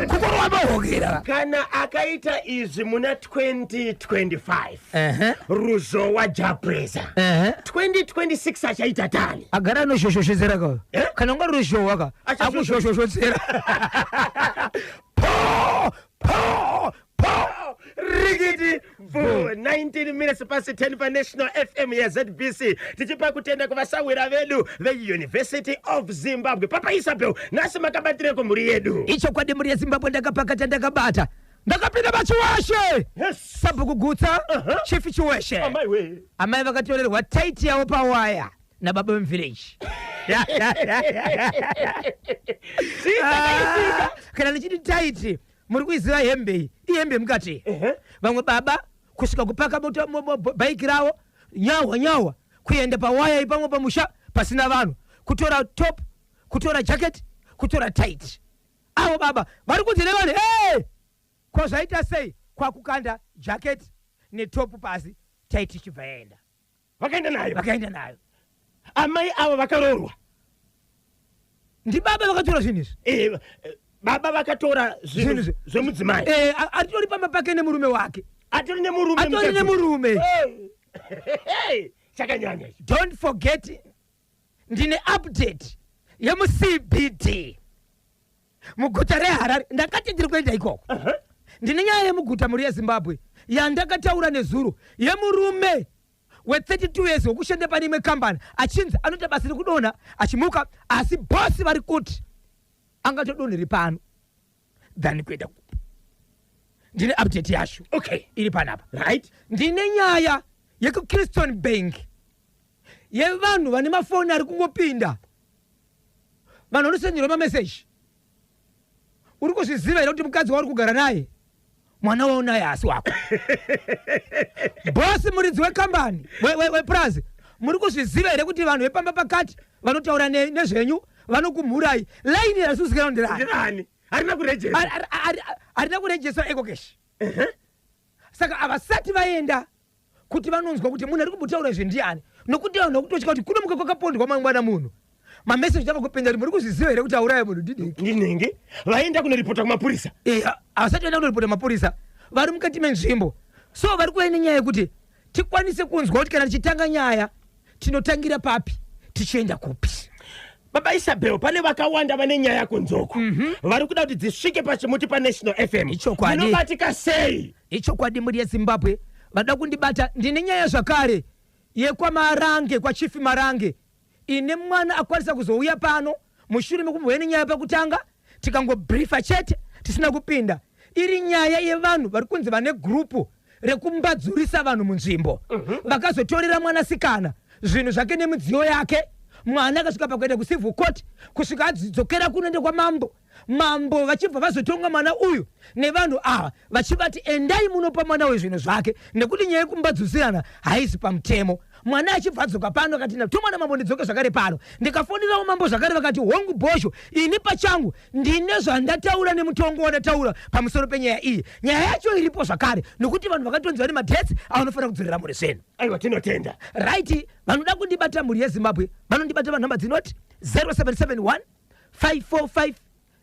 Kukorwa mahokera. Kana akaita izvi muna 2025, ruzhowa Japreza, 2026 achaita tani. Agara anoshoshoshodzera ka. Eh? Kana unga ruzhowa ka, akushoshoshodzera. Po po po, Rikiti bvu. 19 minutes past 10 paNational FM yeZBC, tichipa kutenda kuvasawira vedu veUniversity of Zimbabwe. Papa Isabel, nhasi makabatireko mhuri yedu? Ichokwadi, mhuri yeZimbabwe, ndakapakata, ndakabata, ndakapinda maChiwashe. Sabhuku Gutsa, Chief Chiweshe. Amai we. Amai vakatorerwa taiti yavo pawaya nababa vemuvillage. Zvakaitika. Ah, kana ndichiti taiti, muri kuiziva hembe iyi, ihembe mukati. Vamwe baba kusvika kupaka bhaiki ravo, nyahwa nyahwa, kuenda pawaya ipamwe pamusha pasina vanhu, kutora top, kutora jacket, kutora tight. Avo baba vari kunzi nevanhu, "Hey! Ko zvaita sei?" Kwakukanda jacket netop pasi, tight ichibva yaenda. Vakaenda nayo? Vakaenda nayo. Amai avo vakaroorwa? Ndibaba vakatora zvinhu izvi. Eh, baba vakatora zvinhu Zvinhu zvemudzimai. Atori pamba pake nemurume wake. Atori nemurume? Atori Mukadzi. nemurume. Hey, chakanyanya ichi. Don't forget, ndine update yemuCBD muguta reHarare. Ndakati ndiri kuenda ikoko. Ndine nyaya yemuguta, mhuri yeZimbabwe, yandakataura nezuro, yemurume we32 years wekushanda pane imwe kambani, achinzi anoita basa rekudonha achimuka, asi bhosi vari kuti angatodonheri pano than kuenda kupi. Ndine update yacho iri panapa. Ndine nyaya yekuChriston Bank, yevanhu vane mafoni ari kungopinda, vanhu vanosenderwa mameseji. Uri kuzviziva here kuti mukadzi wauri kugara naye, mwana waunaye haasi wako? Bhosi, muridzi wekambani, wepurazi, muri kuzviziva here kuti vanhu vepamba pakati vanotaura nezvenyu, vanokumhurai? Laini rasusikana ndirani? Ndirani? Harina kurejesa. Harina kurejesa EcoCash. Saka havasati vaenda kuti vanonzwa kuti munhu ari kumbotaura izvi ndiani, nokuti vanhu vakutotya kuti kunomuka kwakapondwa mangwana munhu, mameseji akakupinda kuti, "Muri kuzviziva here kuti auraya munhu ndinhingi?" Ndinhingi. Vaenda kunoripota kumapurisa? Havasati vaenda kunoripota mapurisa, vari mukati menzvimbo. So vari kuva nenyaya yekuti tikwanise kunzwa kuti kana tichitanga nyaya tinotangira papi, tichienda kupi. Baba Isabel, pane vakawanda vane nyaya kunzoko, vari kuda kuti dzisvike pachimuti paNational FM. Ichokwadi. Munobatika sei? Ichokwadi, mhuri yeZimbabwe, vada kundibata, ndine nyaya zvakare yekwaMarange, kwaChief Marange, ine mwana akwanisa kuzouya pano mushure mekumbouya nenyaya pakutanga, tikangobriefa chete tisina kupinda. Iri nyaya yevanhu vari kunzi vane gurupu rekumbadzurisa vanhu munzvimbo, vakazotorera mwanasikana zvinhu zvake nemidziyo yake. Mwana akasvika pakuenda kucivil court, kusvika adzokera kunoenda kwamambo. Mambo vachibva vazotonga mwana uyu nevanhu ava, vachivati, "Endai munopa mwana uyu zvinhu zvake, nekuti nyaya yekumbadzusirana haisi pamutemo." Mwana achibva adzoka pano, akati, "Ndatumwa namambo ndidzoke zvakare pano." Ndikafonerawo mambo zvakare, vakati, "Hongu bhosho, ini pachangu ndine zvandataura nemutongo wandataura pamusoro penyaya iyi." Nyaya yacho iripo zvakare, nokuti vanhu vakatonzi vane madates avanofanira kudzorera mhuri zvenhu. Aiwa, tinotenda. Right, vanoda kundibata, mhuri yeZimbabwe, vanondibata panhamba dzinoti 0771 545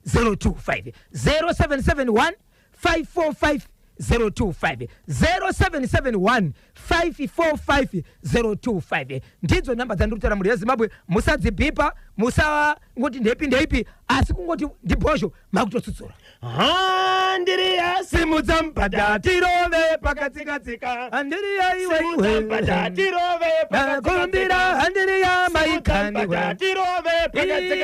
025, 0771 545 025, 0771 545 025. Ndidzo namba dzandiri kutaura, mhuri yeZimbabwe. Musadzibhipa, musangoti ndeipi ndeipi, asi kungoti ndibhozho, makutotsutsura. Handiriya, Simudza mubhadha tirove. Pakatsika-tsika. Handiriya iwe. Simudza Iwe. mubhadha tirove. Ndakumbira, handiriya maikaniwe. Tirove.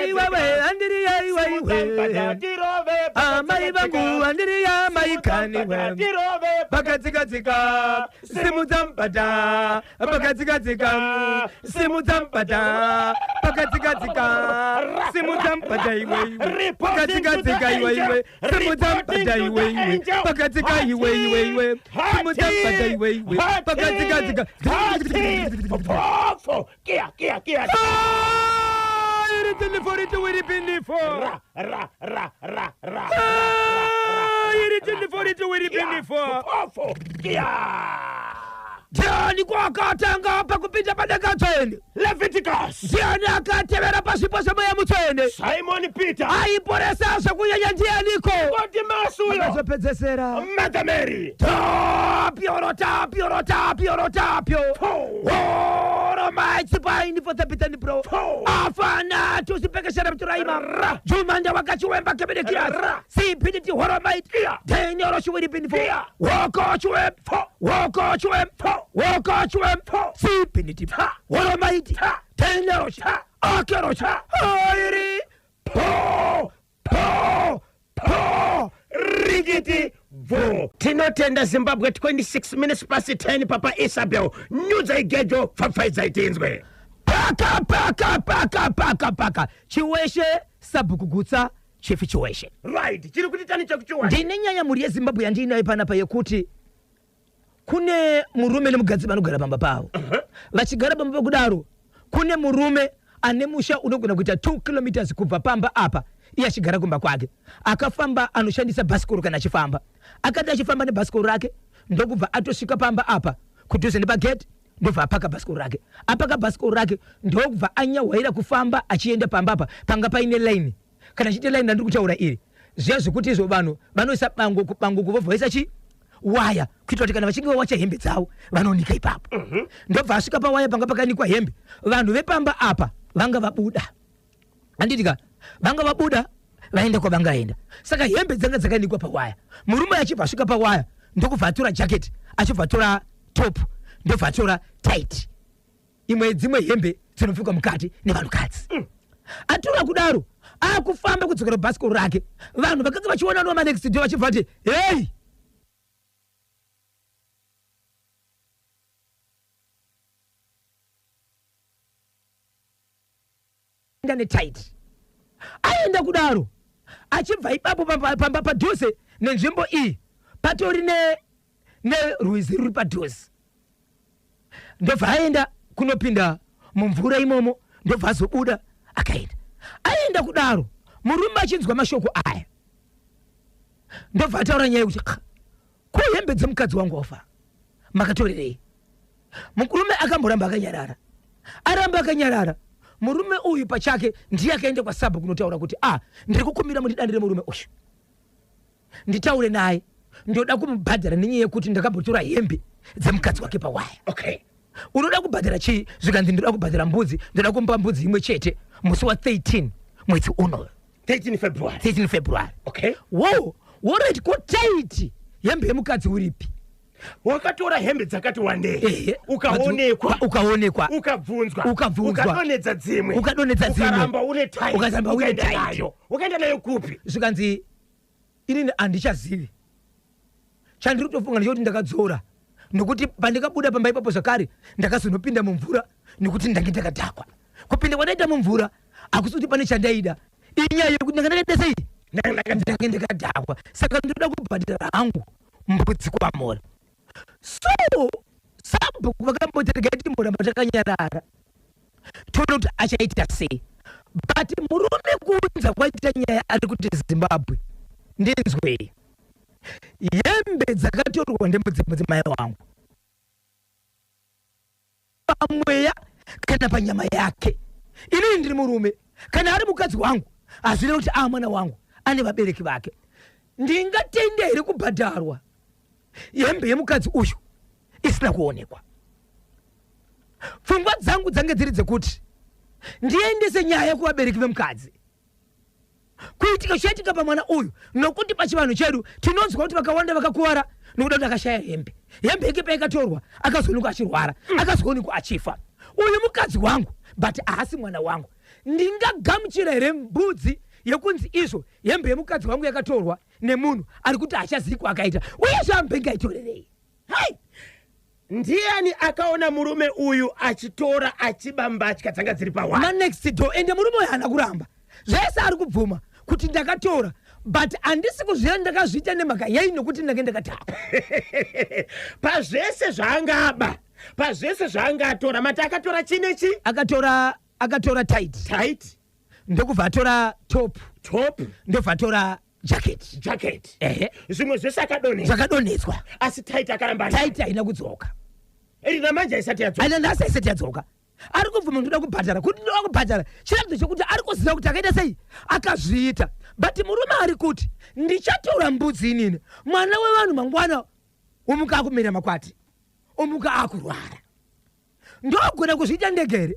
Iwewe, handiriya iwe. Iwe, Tirove. Amai vangu, handiriya maikaniwe. Tirove. Pakatsika-tsika, simudza mubhadha pakatsika-tsika, simudza mubhadha pakatsika-tsika, simudza mubhadha iwe iwe, pakatsika-tsika iwe iwe, simudza mubhadha iwe iwe, pakatsika iwe iwe iwe, simudza mubhadha iwe iwe, pakatsika-tsika. Pofo kia kia kia. Ah, iri tiniforiti wiri pinifo. Ra ra ra ra ra. Ah, iri tiniforiti wiri pinifo. Pofo kia. Ndiani kwakatanga pakupinda padenga tsvene? Leviticus. Ndiani akatevera pazvipo zvemweya mutsvene? Simon Peter. Aiporesa zvekunyanya ndianiko? Nicodemus uyo. Akazopedzesera Mother Mary. Tapio tapio tapio tapio. Po. Oro maitsi paini for the bitani bro. Po. Afana tusipekeshera mturaima. Ra. Jumanda wakachiwemba kebedekias. Ra. Sipiditi horo mait. Iya. Tenyoro shuwiri pinifo. Iya. Woko chuwem. Po. Woko chuwem. Po. Woko chuwem. Po. Sipiditi. Ta. Horo maiti. Ta. Tenyoro. Ta. Akero. Ta. Airi. Po. Po. Po. Rikiti bvo. Tinotenda Zimbabwe 26 minutes past 10 Papa Isabel. Nyudzai gejo pfapfaidzai tinzwe. Paka paka paka paka paka. Chiweshe sabhukugutsa chief Chiweshe. Right. Chiri kuti tani chakuchiwa. Ndine nyaya mhuri yeZimbabwe yandiinayo panapa yekuti kune murume nemukadzi vanogara pamba pavo. Vachigara pamba pakudaro kune murume ane musha unogona kuita 2 kilometers kubva pamba apa iye achigara kumba kwake. Akafamba anoshandisa bhasikoro kana achifamba. Akati achifamba nebhasikoro rake ndokubva atosvika pamba apa kudhuze nepagate ndobva apaka bhasikoro rake. Apaka bhasikoro rake ndokubva anyahwaira kufamba achienda pamba apa panga paine line. Kana chiite line randiri kutaura iri zviya zvekuti izvo vanhu vanoisa bango kubango kuvobva vaisa chi waya kuitira kuti kana vachinge vawacha hembe dzavo vanonika ipapo. Ndobva asvika pawaya panga pakanikwa hembe. Vanhu vepamba apa vanga vabuda. Handiti ka vanga vabuda vaenda kwavangaenda. Saka hembe dzanga dzakanikwa pawaya. Murume achibva asvika pawaya ndokubva atora jacket, achibva atora top, ndobva atora tight. Imwe dzimwe hembe dzinopfekwa mukati nevanhukadzi. Atora kudaro akufamba kudzokera bhasikoro rake. Vanhu vakanga vachiona noma next door vachibva vati hey! Netight. Aenda kudaro achibva ipapo pamba padhuze nenzvimbo iyi patori nerwizi ruri padhuze. Ndobva aenda kunopinda mumvura imomo, ndobva azobuda akaenda. Aenda kudaro murume achinzwa mashoko aya ndobva ataura nyaya yekuti ko hembe dzemukadzi wangu wafa makatorerei? Murume akamboramba akanyarara. Aramba akanyarara. Murume uyu pachake ndiye akaenda kwasabhu kunotaura kuti ndiri kukumbira mundidandire murume uyu nditaure naye, ndoda kumubhadhara nenyaya yekuti ndakambotora hembe dzemukadzi wake pawaya. Okay. Unoda kubhadhara chii? Zvikanzi ndoda kubhadhara mbudzi, ndoda kumupa mbudzi imwe chete musi wa 13 mwedzi uno. 13 February. 13 February. Okay. Wo, woreti ko tight hembe yemukadzi uripi? Wakatora hembe dzakati wandei. Ukaonekwa. Ukaonekwa. Ukabvunzwa. Ukabvunzwa. Ukadonhedza dzimwe. Ukadonhedza dzimwe. Ukaramba une tight. Ukaramba une Ukaenda tight. nayo. Ukaenda nayo kupi? Zvikanzi inini handichazivi. Chandiri kutofunga ndechekuti ndakadzora. Nokuti pandikabuda pamba ipapo zvakare ndakazonopinda mumvura nekuti ndange ndakadhakwa. Kupinda kwandaita mumvura hakusi kuti pane chandaida. Inyaya yekuti ndanga ndakaita sei? Ndange ndakadhakwa. Saka ndinoda kubhadhara hangu mbudzi kwamora. So sabhuku vakamboti regai timboramba takanyarara toona kuti achaita sei. But murume kuunza kwaita nyaya ari kuti Zimbabwe ndinzwei. Hembe dzakatorwa ndemudzimai wangu pamweya kana panyama yake. Inini ndiri murume, kana ari mukadzi wangu hazvina kuti mwana wangu ane vabereki vake. Ndingatende here kubhadharwa hembe yemukadzi uyu isina kuonekwa? Pfungwa dzangu dzange dziri dzekuti ndiendese nyaya kuvabereki vemukadzi. Kuitika chaitika pamwana uyu, nokuti pachivanhu chedu tinonzwa kuti vakawanda vakakuvara nokuda kuti akashaya hembe. Hembe yake paikatorwa akazoonekwa achirwara, akazoonekwa achifa. Uyu mukadzi wangu but haasi mwana wangu. Ndingagamuchira here mbudzi yekunzi izvo hembe yemukadzi wangu yakatorwa nemunhu ari kuti hachazivi kwaakaita, uye zvambe ngaitorerei? Hai! Ndiani akaona murume uyu achitora achiba mbatya dzanga dziri pawaya? Manext door. Ende murume uyu haana kuramba. Zvese ari kubvuma kuti ndakatora, but handisi kuzviya ndakazviita nemhaka yei nokuti ndange ndakadhakwa. Pazvese zvaangaba, pazvese zvaangatora, mati akatora chine chi? Akatora tight. Tight. Ndokubva atora top. Top. Ndobva atora jacket. Jacket. Ehe. Zvimwe zvese akadonhedzwa. Zvakadonhedzwa. Asi tight akaramba. Tight haina kudzoka. Iri namanje haisati yadzoka. Aina nhasi haisati yadzoka. Ari kubvuma ndoda kubhadhara. Kuti ndoda kubhadhara chiratidzo chekuti ari kuziva kuti akaita sei, akazviita. But murume ari kuti ndichatora mbudzi inini, mwana wevanhu mangwana omuka akumera makwati, omuka akurwara, ndogona kuzviita ndega here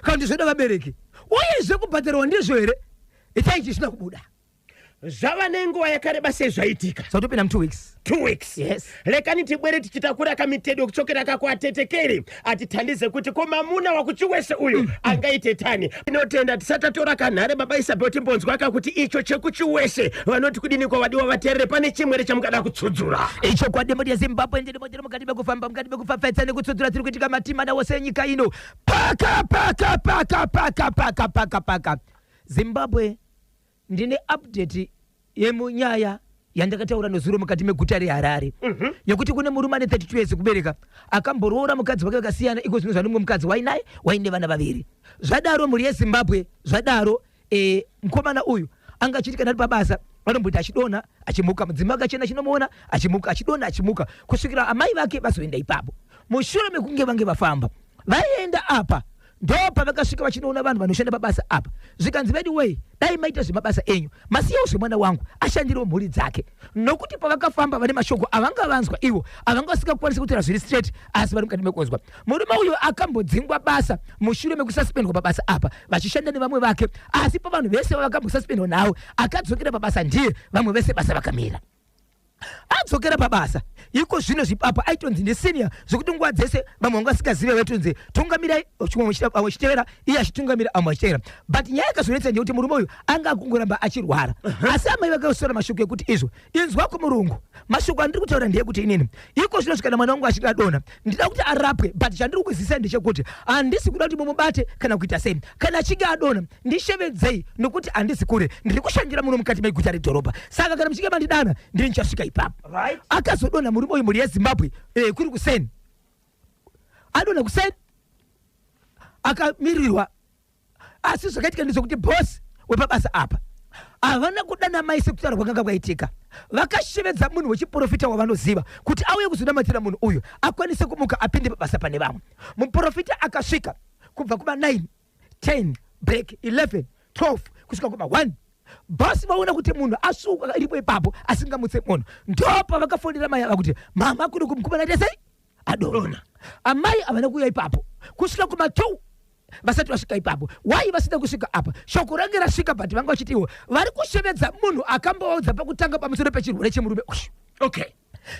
kana kuti zvoda vabereki? Uyezve kubhadharwa ndizvo here? Itai chisina kubuda. Zvava nenguva yakareba sei zvaitika? Zvatopinda mu2 weeks. 2 weeks. Yes. Lekani tibwere tichitakura kamitedo kuchokera kakwatetekeri atithandize kuti ko mamuna wakuchiwese uyu angaite tani. Tinotenda. Tisatatora kanhare, baba Isabel, timbonzwaka kuti icho chekuchiwese vanoti kudini kwavadiwa vateerere. Pane chimwere chamungada kutsudzura? Ichokwadi, mhuri yeZimbabwe, ndiri motero mukati mekufamba, mukati mekufafetsa nekutsudzura tiri kuitika matimana wose enyika ino. Paka paka paka paka paka paka paka Zimbabwe, ndine update yemunyaya yandakataura nozuro mukati meguta reHarare, yekuti kune murume ane 32 years kubereka, akamboroora mukadzi wake vakasiyana. Iko zvino zvane mumwe mukadzi wainaye, waine vana vaviri. Zvadaro, mhuri yeZimbabwe, zvadaro, mukomana uyu anga achiti kana ari pabasa anomboita achidonha achimuka, mudzimai akachena achinomuona achimuka, achidonha achimuka, kusvikira amai vake vazoenda ipapo. Mushure mekunge vange vafamba vaenda apa, ndo pavakasvika vachinoona vanhu vanoshanda pabasa apa. Zvikanzi, "Vedu wei, dai maita zvemabasa enyu, masiyawo zvemwana wangu ashandirewo mhuri dzake." Nokuti pavakafamba vane mashoko avanga vanzwa ivo avanga vasingakwanisi kutaura zviri straight, asi vari mukati mekunzwa. Murume uyu akambodzingwa basa mushure mekususpendwa pabasa apa vachishanda nevamwe vake, asi pavanhu vese vavakambosuspendwa navo, akadzokera pabasa ndiye, vamwe vese basa vakamira. Adzokera pabasa iko zvino zvipapo aitonzi ndisenior, zvekuti nguva dzese vamwe vanga vasingazive vaitonzi tungamirai, vamwe vachitevera, iye achitungamira, vamwe vachitevera. But nyaya yakazonetsa ndeyekuti murume uyu anga akungoramba achirwara, asi amai vakasora mashoko ekuti izvo, "Inzwa kumurungu, mashoko andiri kutaura ndeyekuti inini iko zvino kana mwana wangu achinge adonha, ndida kuti arapwe, but chandiri kuzivisa ndechekuti handisi kuda kuti mumubate kana kuita sei. Kana achinge adonha, ndishevedzei, nokuti handisi kure, ndiri kushandira muno mukati meguta redhorobha. Saka kana muchinge mandidana, ndini ndichasvika ipapo." Akazodonha murume uyu, mhuri yeZimbabwe, kuri kuseni. Adonha kuseni, akamirirwa, asi zvakaitika ndezvekuti bhosi wepabasa apa havana kudana mai sekutaura kwakanga kwaitika. Vakashevedza munhu wechiprofita wavanoziva kuti auye kuzonamatira munhu uyu akwanise kumuka apinde pabasa pane vamwe. Muprofita akasvika kubva kuma 9, 10, break, 11, 12, kusvika kuma 1. Bhosi vaona kuti munhu asuka iripo ipapo asingamutse munhu, ndopavakafonera mai ava kuti, "Mama, kuri kumukumana sei, adonha." Amai havana kuuya ipapo kusvika kuma 2, vasati vasvika ipapo. Wai vasina kusvika apa? Shoko range rasvika, but vanga vachitiwo vari kushevedza munhu akambovaudza pakutanga pamusoro pechirwere chemurume uyu.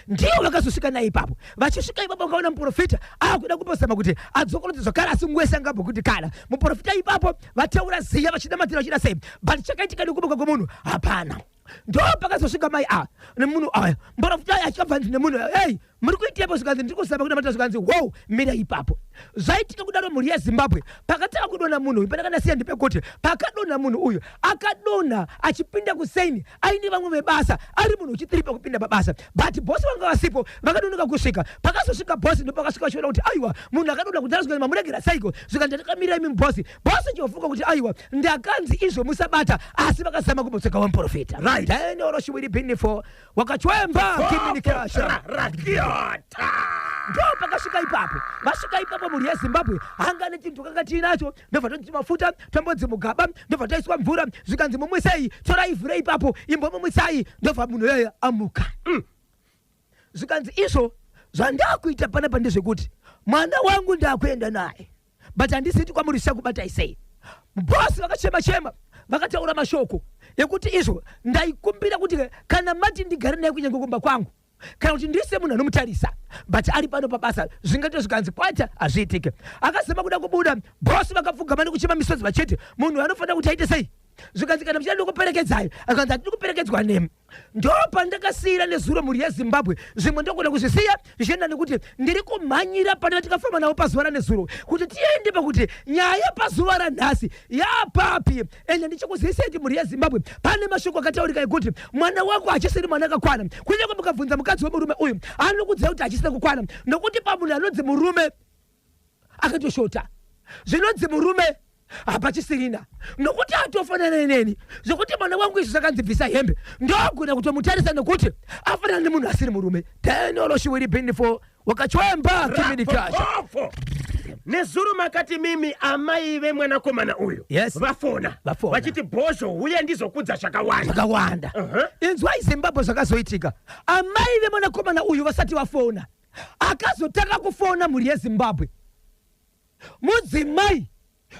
Ndivo vakazosvika naye ipapo. Vachisvika ipapo, vakaona muprofita akuda kumbozama kuti adzokorodze zvakare, asi nguva angabva kana muprofita ipapo vateura ziya, vachinamatira, vachida sei, but chakaitika nekumuka kwemunhu hapana. Ndo pakazosvika mai ava nemunhu aya, muprofita aya achikabva nzi nemunhu, "Ei, muri kuitepo?" Zvikanzi, "Ndiri kuzama kunamatira." Zvikanzi, "Wow, mira ipapo." Zvaitika kudaro, mhuri yeZimbabwe, pakatanga kudonha munhu uyu, pandakandasiya ndepekuti pakadonha munhu uyu, akadonha achipinda kuseni aine vamwe vebasa, ari munhu uchitiri pakupinda pabasa, but bhosi vanga vasipo, vakadonoka kusvika. Pakazosvika bhosi, ndopakasvika vachiona kuti aiwa, munhu akadonha kudhara. Zvikanzi, "Mamuregera saiko?" Zvikanzi, "Ndakamirira imi bhosi." Bhosi chiofunga kuti aiwa, ndakanzi izvo musabata, asi vakazama kumbotsoka wamuprofita. Daniel Binifo wakachwemba kiminikasha. Rakiota. Ndo pakasvika ipapo. Vasvika ipapo, mhuri yeZimbabwe, hanga nechinhu twakanga tiinacho, ndobva toti mafuta tombodzi mugaba, ndobva taiswa mvura. Zvikanzi, "Mumwisei, torai ivhure ipapo, imbomumwisai." Ndobva munhu iyeye amuka. Zvikanzi, "Izvo zvandakuita panapa ndezvekuti mwana wangu ndakuenda naye, but handisiti kwamuri kubatai sei." Bhosi vakachema chema, vakataura mashoko ekuti izvo, "Ndaikumbira kuti kana mati ndigare naye kunyange kumba kwangu, kana kuti ndise munhu anomutarisa, but ari pano pabasa zvingaita?" Zvikanzi, "Kwata, hazviitike." Akazama kuda kubuda, bhosi vakapfugama nekuchema misodzi vachiti, "Munhu anofanira kuti aite sei?" Zvikanzi, "Kana muchida ndikuperekedzai." Akanzi, "Hatidi kuperekedzwa nemi." Ndo pandakasiyira nezuro, mhuri yeZimbabwe. Zvimwe ndogona kuzvisiya zvichienda nekuti ndiri kumhanyira pane vatikafamba navo pazuva ranezuro kuti tiende pakuti nyaya pazuva ranhasi yapapi. Ende ndichikuzivisai kuti, mhuri yeZimbabwe, pane mashoko akataurika ekuti mwana wako hachisiri mwana akakwana. Kunyange mukabvunza mukadzi wemurume uyu, anokudzai kuti hachisina kukwana, nokuti pamunhu anonzi murume akatoshota. Zvinonzi murume hapachisirina, nokuti atofanana neni, zvokuti mwana wangu izvi zvakanzi bvisa hembe, ndogona kutomutarisa nokuti afanana nemunhu asiri murume. Tenoloshiwiri bindifo. Wakachwemba kimidikasha. Rapopofo. Nezuro makati mimi amai vemwanakomana uyu Yes. vafona Vafona. vachiti bhozho uye ndizokudza zvakawanda. Zvakawanda. Inzwai Zimbabwe zvakazoitika. Amai vemwanakomana uyu vasati vafona, akazotanga kufona mhuri yeZimbabwe mudzimai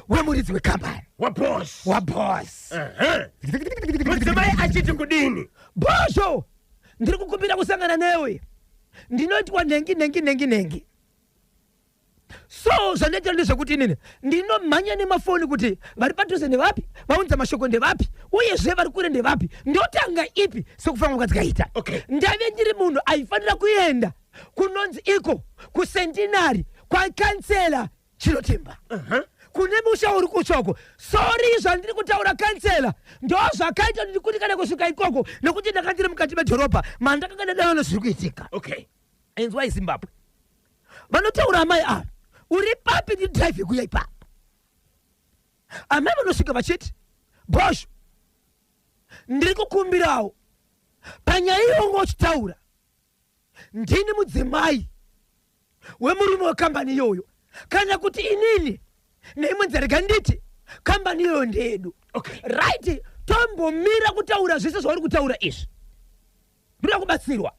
wemuridzi wekambani. Waboss. Waboss. Mudzimai achiti kudini? Bhozho, ndiri kukumbira kusangana newe, ndinoitwa nhengi nhengi nhengi nhengi. So zvandaita ndezvekuti inini ndinomhanya nemafoni kuti vari padhuze ndevapi, vaunza mashoko ndevapi, uyezve vari kure ndevapi, ndotanga ipi sekufamba kwadzikaita. Ndave ndiri munhu aifanira kuenda kunonzi iko kusentinari kwakansela Chinotimba. Kune musha uri kutsvoko. Sori zvandiri kutaura kansela ndo zvakaita ndiri kuti kana kusvika ikoko, nekuti ndanga ndiri mukati medhorobha mandakanga ndadaona zviri kuitika. Inzwai Zimbabwe, vanotaura amai ava, uri papi ndidhiraivhe kuya ipapo. Amai vanosvika vachiti, Bhosho, ndiri kukumbirawo panyaya iyongo uchitaura, ndini mudzimai wemurume wekambani iyoyo, kana kuti inini neimwe nzira rega nditi kambani iyoyo ndeyedu. Right, tombomira kutaura zvese zvauri kutaura izvi. Ndoda kubatsirwa.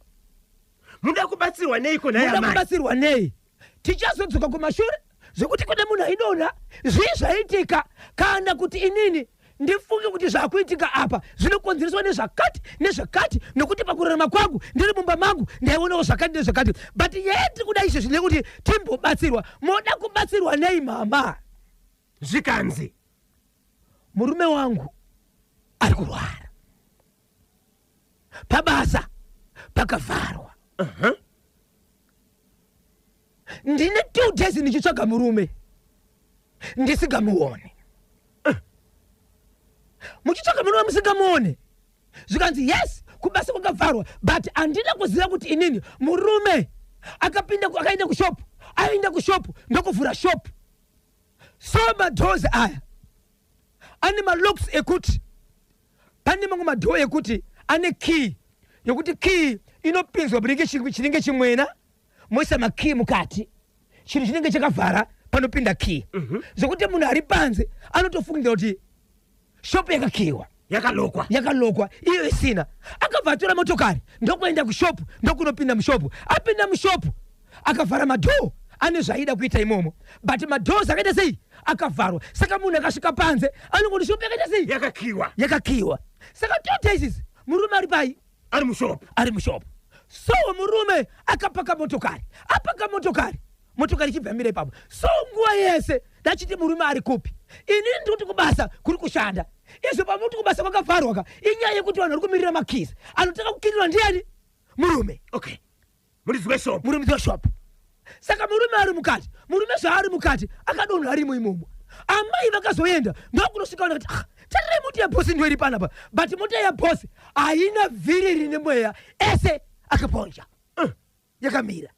Muda kubatsirwa neiko nhai Muda amai? kubatsirwa nei? Tichazodzoka kumashure zvekuti kune munhu aidonha, zvii zvaitika, kana kuti inini ndifunge kuti zvakuitika apa zvinokonzereswa nezvakati nezvakati, nekuti pakurarama kwangu ndiri mumba mangu ndaionawo zvakati nezvakati. But nyaya tiri kuda izvezvi nekuti timbobatsirwa. Moda kubatsirwa nei mama? Zvikanzi murume wangu ari kurwara, pabasa pakavharwa. Ndine 2 days ndichitsvaga murume ndisingamuoni. Muchitsvaga murume musingamuoni? Zvikanzi yes, kubasa kwakavharwa, but handina kuziva kuti inini murume akapinda akaenda kushopu, aenda kushopu ndokuvhura shopu. So madoors aya ane malocks, ekuti pane mamwe madoor ekuti ane key, yokuti key inopinzwa munenge chinenge chimwena, moisa makey mukati, chinhu chinenge chakavhara, panopinda key, zvokuti munhu ari panze anotofungira kuti shopu yakakiwa. Yakalokwa. Yakalokwa, iyo isina. Akabva atora motokari ndokuenda kushopu, ndokunopinda mushopu. Apinda mushopu akavhara madoor, ane zvaaida kuita imomo, but madoors akaita sei? Akavharwa. Saka munhu akasvika panze anongoti shopu yakaita sei? Yakakiwa. Yakakiwa. Saka 2 days idzi murume ari pai? Ari mushopu. Ari mushopu. So murume akapaka motokari, apaka motokari, motokari ichibva mira ipapo. So nguva yese ndachiti murume ari kupi? Inini ndiri kuti kubasa kuri kushanda izvo, pamuti kubasa kwakavharwa ka, inyaya yekuti vanhu vari kumirira makeys, anotanga kukinirwa ndiani? Murume. Okay, muridzi weshopu. Murume weshopu. Saka murume ari mukati, murume zvaari mukati akadonha arimo imomo. Amai vakazoenda ndokunosvika vanakati, ah, tarirai mota yabhosi ndo iri panapa, but mota yabhosi haina vhiri rine mweya, ese akaponja, yakamira.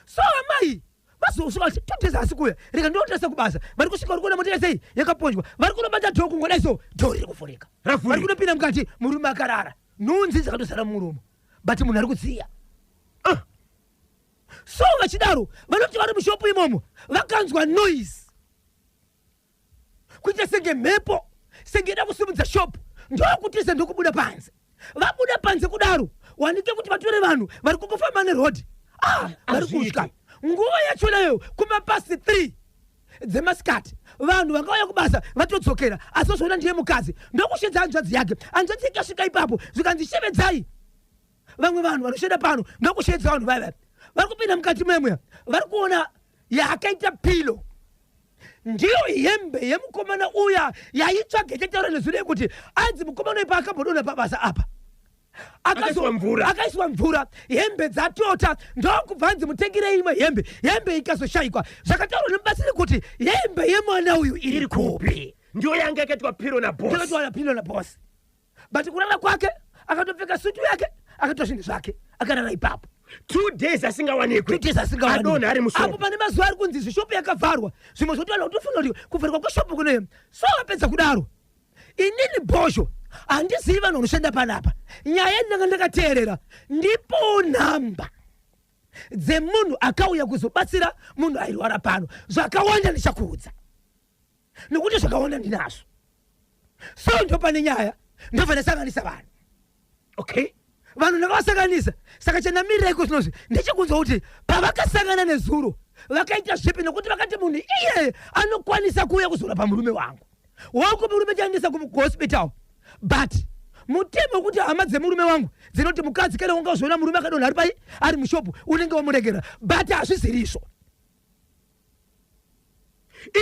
So amai vazosvika vati 2 days asi kuya, rega ndinotarisa kubasa. Vari kusvika vari kuona mota sei? Yakaponjwa. Vari kunobata door, kungodai so door riri kuvhurika. Ravhurika. Vari kunopinda mukati, murume akarara, nhunzi dzakatozara mumuromo, but munhu ari kudziya. So vachidaro vanoti vari mushopu imomo vakanzwa noise, kuita senge mhepo, senge ida kusimudza shopu, ndokutiza ndokubuda panze. Vabuda panze kudaro, wanike kuti vatore vanhu vari kungofamba nerodhi, ah, vari kutya. Nguva yachonayo kumapast 3 dzemasikati, vanhu vangauya kubasa vatodzokera, asi vazoona ndiye mukadzi, ndokushedza hanzvadzi yake. Hanzvadzi yake asvika ipapo, zvikanzi shevedzai vamwe vanhu vanoshanda pano. Ndokushedza vanhu vaya, vaya vari kupinda mukati memweya, vari kuona yaakaita pillow ndiyo hembe yemukomana uya yaitsvaga ichataura nezuro, yekuti anzi mukomana uyu paakambodonha pabasa apa Akaiswa mvura. Akaiswa mvura, hembe dzatota, ndokubva anzi mutengirei imwe hembe. Hembe ikazoshayikwa. Zvakataurwa nemubatsiri kuti hembe yemwana uyu iri kupi? Ndiyo yanga yakaitwa pillow naboss. Takaitwa pillow naboss, but kurara kwake akatopfeka sutu yake, akatora zvinhu zvake, akarara ipapo. 2 days asingawanikwi. 2 days asingawanikwi. Adonha ari Apo mushopu. pane mazuva ari kunzi zvishopu yakavharwa, zvimwe zvoti vanhu kutofunga kuti kuvharwa kweshopu kunoyo. So vapedza kudaro, inini bhozho handizivi vanhu vanoshanda panapa. Nyaya ndanga ndakateerera, ndipo nhamba. Dzemunhu akauya kuzobatsira munhu airwara pano. Zvakawanda ndichakuudza nekuti zvakawanda ndinazvo. So ndopane nyaya, ndobva ndasanganisa vanhu. Okay. Vanhu ndakavasanganisa. Saka chandamirira iko zvinozvi ndechekunzwa kuti pavakasangana nezuro vakaita zvipi, nekuti vakati munhu iyeye anokwanisa kuuya kuzorapa murume wangu. Wangu murume chaendesa kuhospital, but mutemo wekuti hama dzemurume wangu dzinoti mukadzi kana wanga uzoona murume akadonha ari pai, ari mushopu, unenge wamuregera, but hazvisirizvo.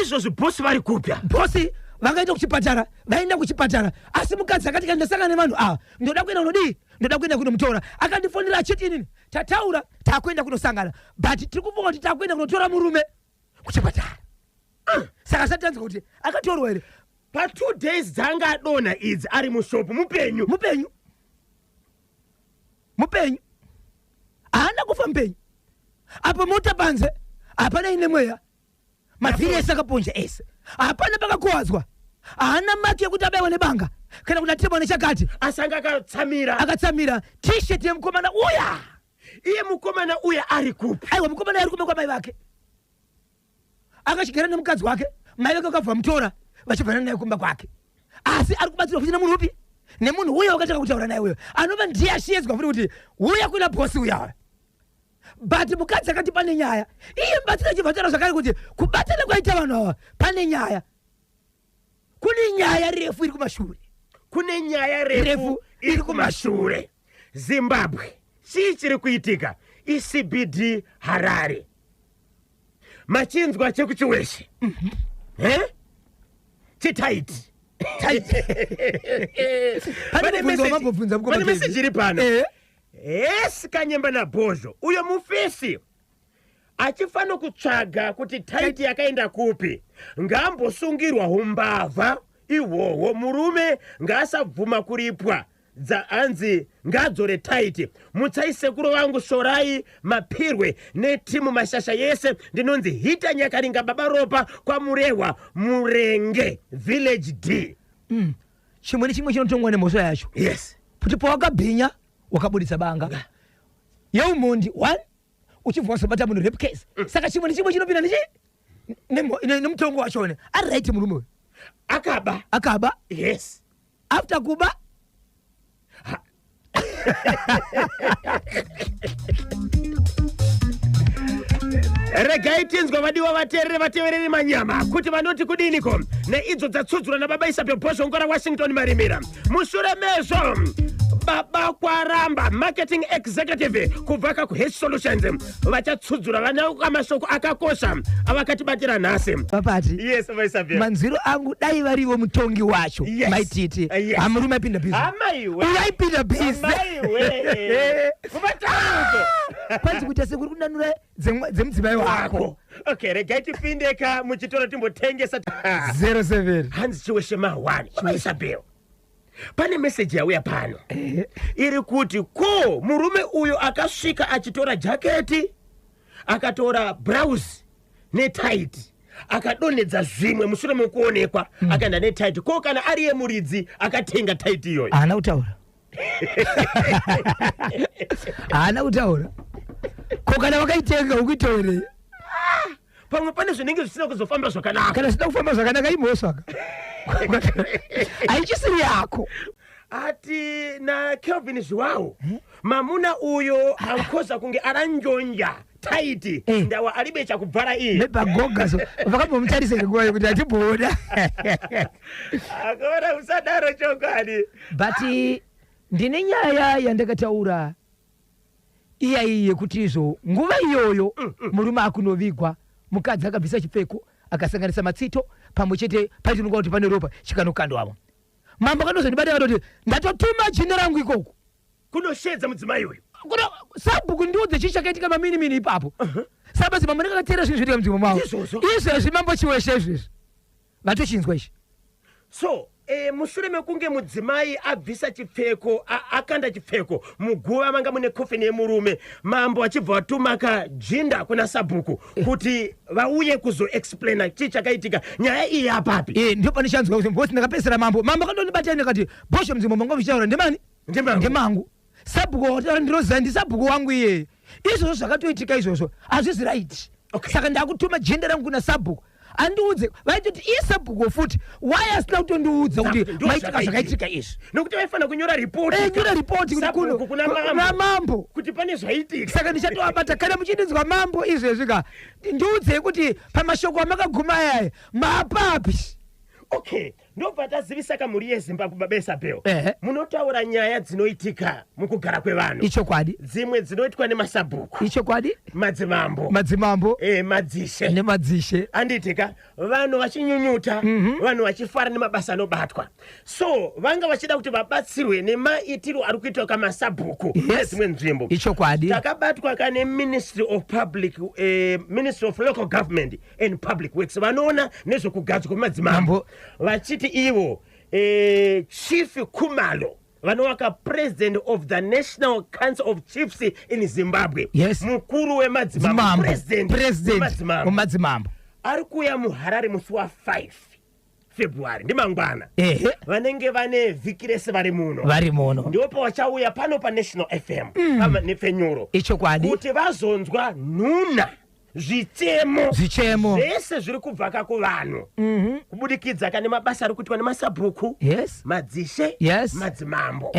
Izvozvi bhosi vari kupya? Bhosi vangaenda kuchipatara, vaenda kuchipatara, asi mukadzi akati kana ndasangana nevanhu ava ndoda kuenda kunodii, ndoda kuenda kunomutora. Akandifonera achiti inini tataura takuenda kunosangana, but tiri kufunga kuti takuenda kunotora murume kuchipatara. Saka zvatanzwa kuti akatorwa here? Pa 2 days dzanga adonha idzi ari mushopu mupenyu? Mupenyu, mupenyu, haana kufa, mupenyu. Apo mota panze hapana ine mweya, mavhiri ese akaponja ese, hapana pakakuwadzwa, haana maki yekuti abaiwa nebanga kana kuti atemwa nechakati. Asi anga akatsamira? Akatsamira T-shirt yemukomana uya. Iye mukomana uya ari kupi? Aiwa, mukomana ari kumba kwamai vake, akachigara nemukadzi wake. Mai vake vakabva mutora vachibvana naye kumba kwake, asi ari kubatsirwa futi nemunhu upi? Nemunhu uya wakatanga kutaura naye uyo, anova ndiye ashiyedzwa futi kuti uya kuna bhosi uya. But mukadzi akati pane nyaya. Iye mubatsiri achibva taura zvakare kuti kubatana kwaita vanhu ava pane nyaya, kune nyaya refu iri kumashure. Kune nyaya refu refu iri kumashure. Zimbabwe, chii chiri kuitika? ECBD Harare, machinzwa chekuChiweshe e chitaiti. Pane mubvunzo wamambobvunza, mukoma Pane Kevin. meseji iri pano. Hesi Kanyemba naBhozho, uyo mufesi achifanira kutsvaga kuti taiti yakaenda kupi, ngaambosungirwa umbavha ihwohwo. Murume ngaasabvuma kuripwa dzaanzi ngadzore taiti. Mutsai sekuru vangu Shorai Mapirwe netimu Mashasha yese. Ndinonzi Hita Nyakaringa, Baba Ropa, kwaMurehwa, Murenge Village D. Chimwe nechimwe chinotongwa nemhosva yacho. Kuti pawakabhinya wakabudisa banga yeumhondi one, uchibva wazobata munhu, rape case. Saka chimwe nechimwe chinopinda nechi nemutongo wachone. Ari right murume uyu. Akaba. Akaba. After kuba. Regai tinzwa vadiwa vateereri, vatevereri manyama kuti vanoti kudiniko neidzo dzatsudzurwa nababa Isabel Bhozhongora, Washington Marimira. Mushure mezvo, Baba Kwaramba, marketing executive kubva kakuH Solutions, vachatsudzura vana mashoko akakosha avakatibatira nhasi. Papati. Yes, vaIsabel. Manzwiro angu, dai variwo mutongi wacho, maititi hamurume aipinda busy. Amaiwe. Uyaipinda busy. Amaiwe, kuvatauzo. Kwanzi kuita sekuri kunanura dzemudzimai wako. Wako. Okay, regai tipinde ka muchitoro timbotengesa. 07. Hanzi Chiweshe ma1. Baba Isabel, pane meseji yauya pano iri kuti ko murume uyo akasvika achitora jaketi, akatora brausi netaiti, akadonhedza zvimwe mushure mekuonekwa, akaenda netaiti, ko kana ari yemuridzi akatenga taiti iyoyo? Haana kutaura, haana kutaura. Ko kana wakaitenga ukuitorei? Pamwe pane zvinenge zvisina kuzofamba zvakanaka. Kana zvisina kufamba zvakanaka imhosva ka, haichisiri yako. Ati naKelvin Zviwawo, mamuna uyo ankoza kunge aranjonja taiti, ndawa alibe chakubvara iyi. Nepagoga so vakambomutarisa nguva yekuti hatimboona. Akaona usadaro chokwadi. But ndine nyaya yandakataura iya iyi yekuti izvo nguva iyoyo murume akunovigwa, mukadzi akabvisa chipfeko akasanganisa matsito pamwe chete, paitinonga kuti pane ropa chikanokandwamo. Mambo akandozondibata akatoti ndatotuma jinda rangu ikoko kunoshedza mudzimai uyu. Kuna sabhuku, ndiudze chii chakaitika maminimini ipapo. Saka basi mambo ndakakateera zvinhu zvoitika mudzimba mavo. Izvozvo. Izvezvi mambo Chiweshe izvezvi vatochinzwa ichi. So mushure mekunge mudzimai abvisa chipfeko, akanda chipfeko muguva manga mune kofini yemurume, mambo achibva vatuma kajinda kuna sabhuku kuti vauye kuzoexplaina chii chakaitika, nyaya iyi yapapi. Ndio pane chanzwa kuti bosi ndakapesera mambo, mambo akandondibata akati bhosho mudzimba manga muchitaura ndemani? Ndemangu. Ndemangu. Sabhuku wataura ndiroziva, ndisabhuku wangu iyeye. Izvozvo zvakatoitika izvozvo hazvisi right. Saka ndakutuma jenda rangu kuna sabhuku andiudze. Vaitoti iye sabhuku futi why asina kutondiudza kuti Ndo maitika zvakaitika. zvakaitika izvi. Nokuti vaifanira kunyora ripoti. Nyora ripoti kuti kuno Sabhuku kuna mambo. kuna mambo. Kuti pane zvaitika. Saka ndichatovabata kana muchindinzwa mambo izvezvi ka, ndiudzei kuti pamashoko amakaguma ayaya maapapi. Okay, ndobva tazivisa kamhuri yeZimbabwe, baba Isabel. Ehe. Munotaura nyaya dzinoitika mukugara kwevanhu. Ichokwadi. Dzimwe dzinoitwa nemasabhuku, Ichokwadi. madzimambo, Madzimambo madzishe nemadzishe. Anditika vanhu vachinyunyuta, vanhu vachifara nemabasa anobatwa, so vanga vachida kuti vabatsirwe nemaitiro ari kuitwa kamasabhuku nedzimwe nzvimbo. Ichokwadi. Takabatwa kane Ministry of Public, Ministry of Local Government and Public Works, vanoona nezvekugadzwa kwemadzimambo, Mambo. vachiti ivo Chief Kumalo, vanovaka president of the National Council of Chiefs in Zimbabwe, mukuru wemadzimambo, Mambo. president President wemadzimambo, wemadzimambo, ari kuuya muHarare musi wa5 February, ndimangwana. Vanenge vane vhiki rese vari muno. Vari muno. Ndipo pavachauya pano paNational FM, panepfenyuro, kuti vazonzwa nhuna, zvichemo, Zvichemo. zvese zviri kubva kuvanhu kubudikidza kane mabasa ari kuitwa nemasabhuku, madzishe, madzimambo.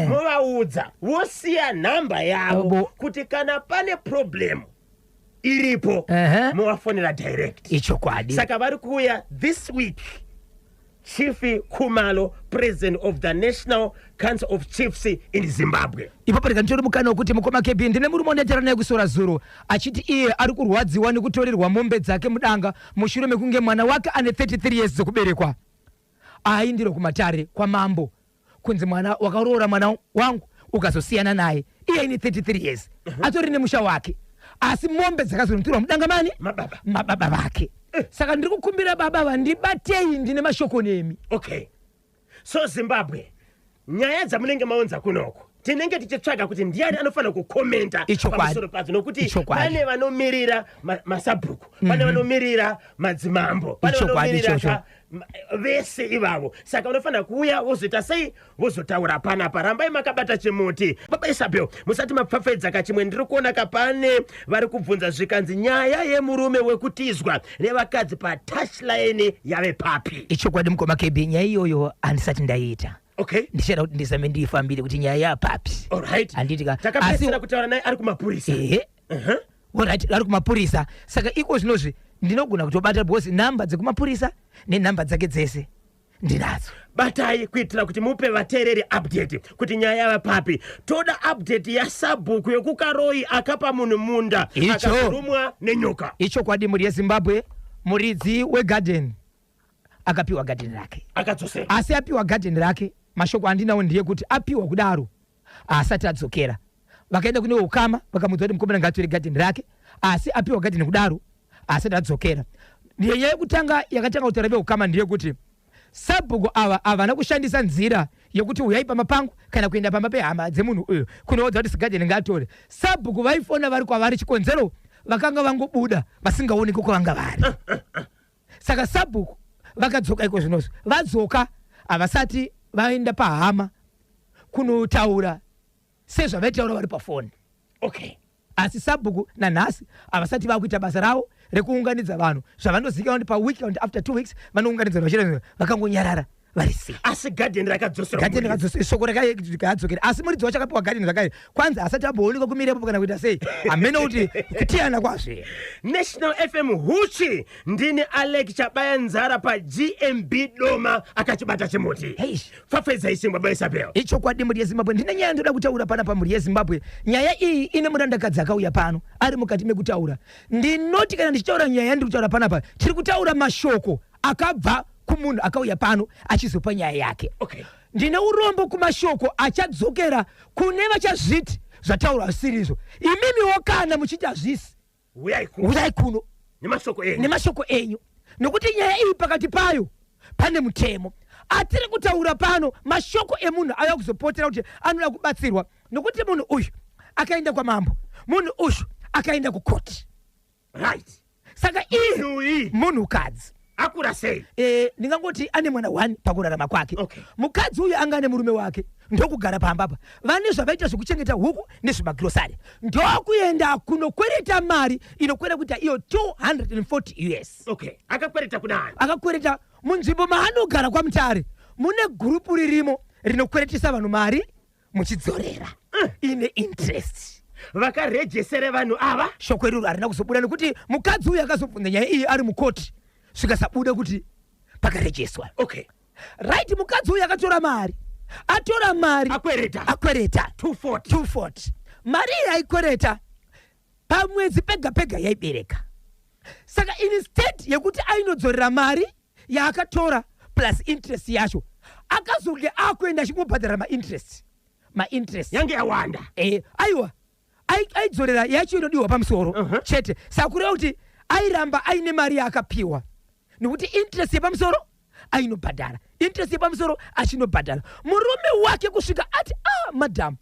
Movaudza, vosiya nhamba yavo kuti kana pane problem iripo, movafonera direct. Saka vari kuuya this week, Chief Kumalo, president of the National Council of Chiefs in Zimbabwe. Ipapo ndikanditori mukana wekuti mukoma KB, ndine murume wandataura naye kusora zuro achiti iye ari kurwadziwa nekutorerwa mombe dzake mudanga mushure mekunge mwana wake ane 33 years dzekuberekwa aindiro kumatare kwamambo kunzi mwana wakaroora mwana wangu ukazosiyana naye, iye aine 33 years, atori nemusha wake, asi mombe dzakazonotorwa mudanga mani? Mababa. Mababa vake. Saka ndiri kukumbira baba vandibatei, ndine mashoko nemi. Okay, so Zimbabwe, nyaya dzamunenge maunza kunoko tinenge tichitsvaga kuti ndiani anofanira kukomenta pamusoro padzo, nokuti pane vanomirira masabhuku, pane vanomirira madzimambo, pane vanomirira Ichokwadi ichocho. vese ivavo. Saka vanofanira kuuya vozoita sei? Vozotaura panapa. Rambai makabata chimuti. Baba Isabel, musati mapfapfaidza kachimwe, ndiri kuona kapane vari kubvunza, zvikanzi nyaya yemurume wekutizwa nevakadzi patouchline yave papi? Ichokwadi mukoma KB, nyaya iyoyo handisati ndaiita. Ndichada kuti ndizame ndiifambire kuti nyaya yapapi. Handiti ka? Takapedzisira kutaura naye ari kumapurisa. Ehe, alright, ari kumapurisa. Saka iko zvinozvi ndinogona kutobata because nhamba dzekumapurisa nenhamba dzake dzese ndinadzo. Batai kuitira kuti mupe vateereri update kuti nyaya yava papi. Toda update yasabhuku yekuKaroi akapa munhu munda akazorumwa nenyoka. Ichokwadi mhuri yeZimbabwe, muridzi wegadheni akapiwa gadheni rake. Akadzosera. Asi apiwa gadheni rake, mashoko andinawo ndeyekuti apiwa kudaro asati adzokera. Vakaenda kune ukama vakamudza kuti mukomana ngaatore gadheni rake, asi apiwa gadheni kudaro asati adzokera. Nyaya yekutanga yakatanga kutaura veukama ndeyekuti sabhuku ava havana kushandisa nzira yekuti uyai pamba pangu kana kuenda pamba pehama dzemunhu uyu kunoudza kuti gadheni ngaatore. Sabhuku vaifona vari kwavari, chikonzero vakanga vangobuda vasingaoneki kwavanga vari. Saka sabhuku vakadzoka iko zvinozvi, vadzoka havasati vaenda pahama kunotaura sezvavaitaura vari pafoni. Asi sabhuku nanhasi havasati vakuita basa ravo rekuunganidza vanhu zvavanozivikanwa kuti paweek kana kuti after 2 weeks vanounganidza vanhu vachiita, vakangonyarara vari sei. Asi gadheni rakadzosera. Gadheni shoko rakadzokera, asi muridzi wacho akapiwa gadheni zvakare kwanzi asati amboonekwa kumirepo kana kuita sei, hamene kuti kutiyana kwazve. National FM huchi, ndini Alec Chabaya Nzara paGMB Doma akachibata chimuti. Pfapfaidzai chingwa, baba Isabel. Ichokwadi mhuri yeZimbabwe, ndine nyaya ndoda kutaura pana mhuri yeZimbabwe. Nyaya iyi ine murandakadzi akauya pano ari mukati mekutaura. Ndinoti kana ndichitaura nyaya yandiri kutaura panapa, tiri kutaura mashoko akabva kumunhu akauya pano achizopa nyaya yake. Ndine urombo kumashoko achadzokera kune vachazviti zvataurwa zvisirizvo. Imimiwo kana muchiti hazvisi, uyai kuno uyai kuno nemashoko enyu. Nemashoko enyu, nokuti nyaya iyi pakati payo pane mutemo. Atiri kutaura pano mashoko emunhu auya kuzopotera kuti anoda kubatsirwa, nokuti munhu uyu akaenda kwamambo, munhu uyu akaenda kukoti. Saka iye Munhu munhukadzi. Akura sei? Ndingangoti ane mwana 1 pakurarama kwake. Okay. Mukadzi uyu anga ane murume wake, ndokugara pamba apa, vane zvavaita zvekuchengeta huku nezvemagirosari, ndokuenda kunokwereta mari inokwera kuita iyo 240 US. Okay, akakwereta kunani? Akakwereta munzvimbo maanogara kwaMutare, mune gurupu ririmo rinokweretesa vanhu mari muchidzorera ine interest. Vakarejesere vanhu ava? Shoko iroro harina kuzobuda nekuti mukadzi uyu akazobvunza nyaya iyi ari mukoti, zvikasabuda kuti pakarejeswa. Right, mukadzi uyu akatora mari, atora mari. Akwereta. Akwereta. 240. 240. Mari iyi aikwereta pamwedzi pega pega yaibereka. Saka instead yekuti ainodzorera mari yaakatora plus interest yacho, akazonge akuenda achingobhadhara mainterest. Yange yawanda. Aiwa, aidzorera yacho inodiwa pamusoro chete. Saka kureva kuti airamba aine mari yaakapiwa, nekuti interest yepamusoro ainobhadhara, interest yepamusoro achinobhadhara murume wake, kusvika ati, "Ah, madam,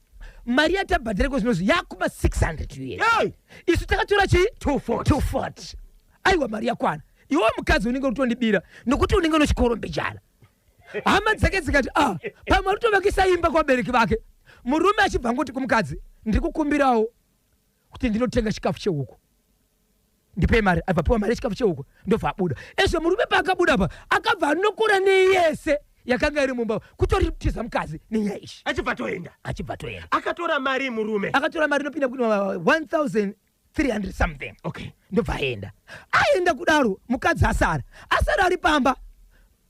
mari yatabhadhara zvinozvi yakuma 600 US." Hey! Isu takatora chii? 240. 240. Aiwa, mari yakwana. Iwe mukadzi unenge utondibira nokuti unenge unochikorombejana. Hama dzake dzikati, "Ah, pamwe aritovakisa imba kuvabereki vake." Murume achibva ngoti kumukadzi, "Ndiri kukumbirawo kuti ndinotenga chikafu chehuku, ndipei mari." Abva piwa mari yechikafu chehuku, ndobva abuda. Ezvo murume paakabuda pa, akabva anokora neyese yakanga iri mumba, kutoritiza mukadzi nenyaya ishi. Achibva toenda. Achibva toenda. Akatora mari murume? Akatora mari inopinda kuti 1300 something. Ndobva aenda. Aenda kudaro, mukadzi asara ari pamba,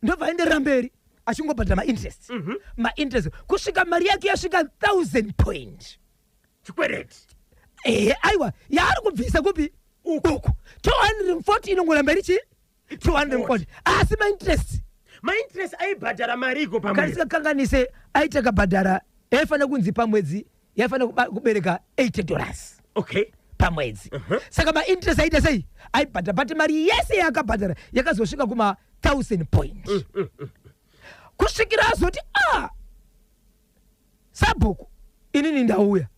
ndobva aenderera mberi achingobhadhara mainterest, mainterest, kusvika mari yake yasvika 1000 point. Chikwereti. Ehe, aiwa, yaari kubvisa kupi uku, 240 inongoramba iri chi 240, asi mainterest. Mainterest aibhadhara mari iko Kana pamwedzi? Tisingakanganise, aiti akabhadhara, yaifanira kunzi pamwedzi yaifanira kubereka $80 pamwedzi. Saka mainterest aita sei? Aibhadhara, but mari yese yaakabhadhara yakazosvika kuma 1000 point, kusvikira azoti, "A, sabhuku, inini ndauya,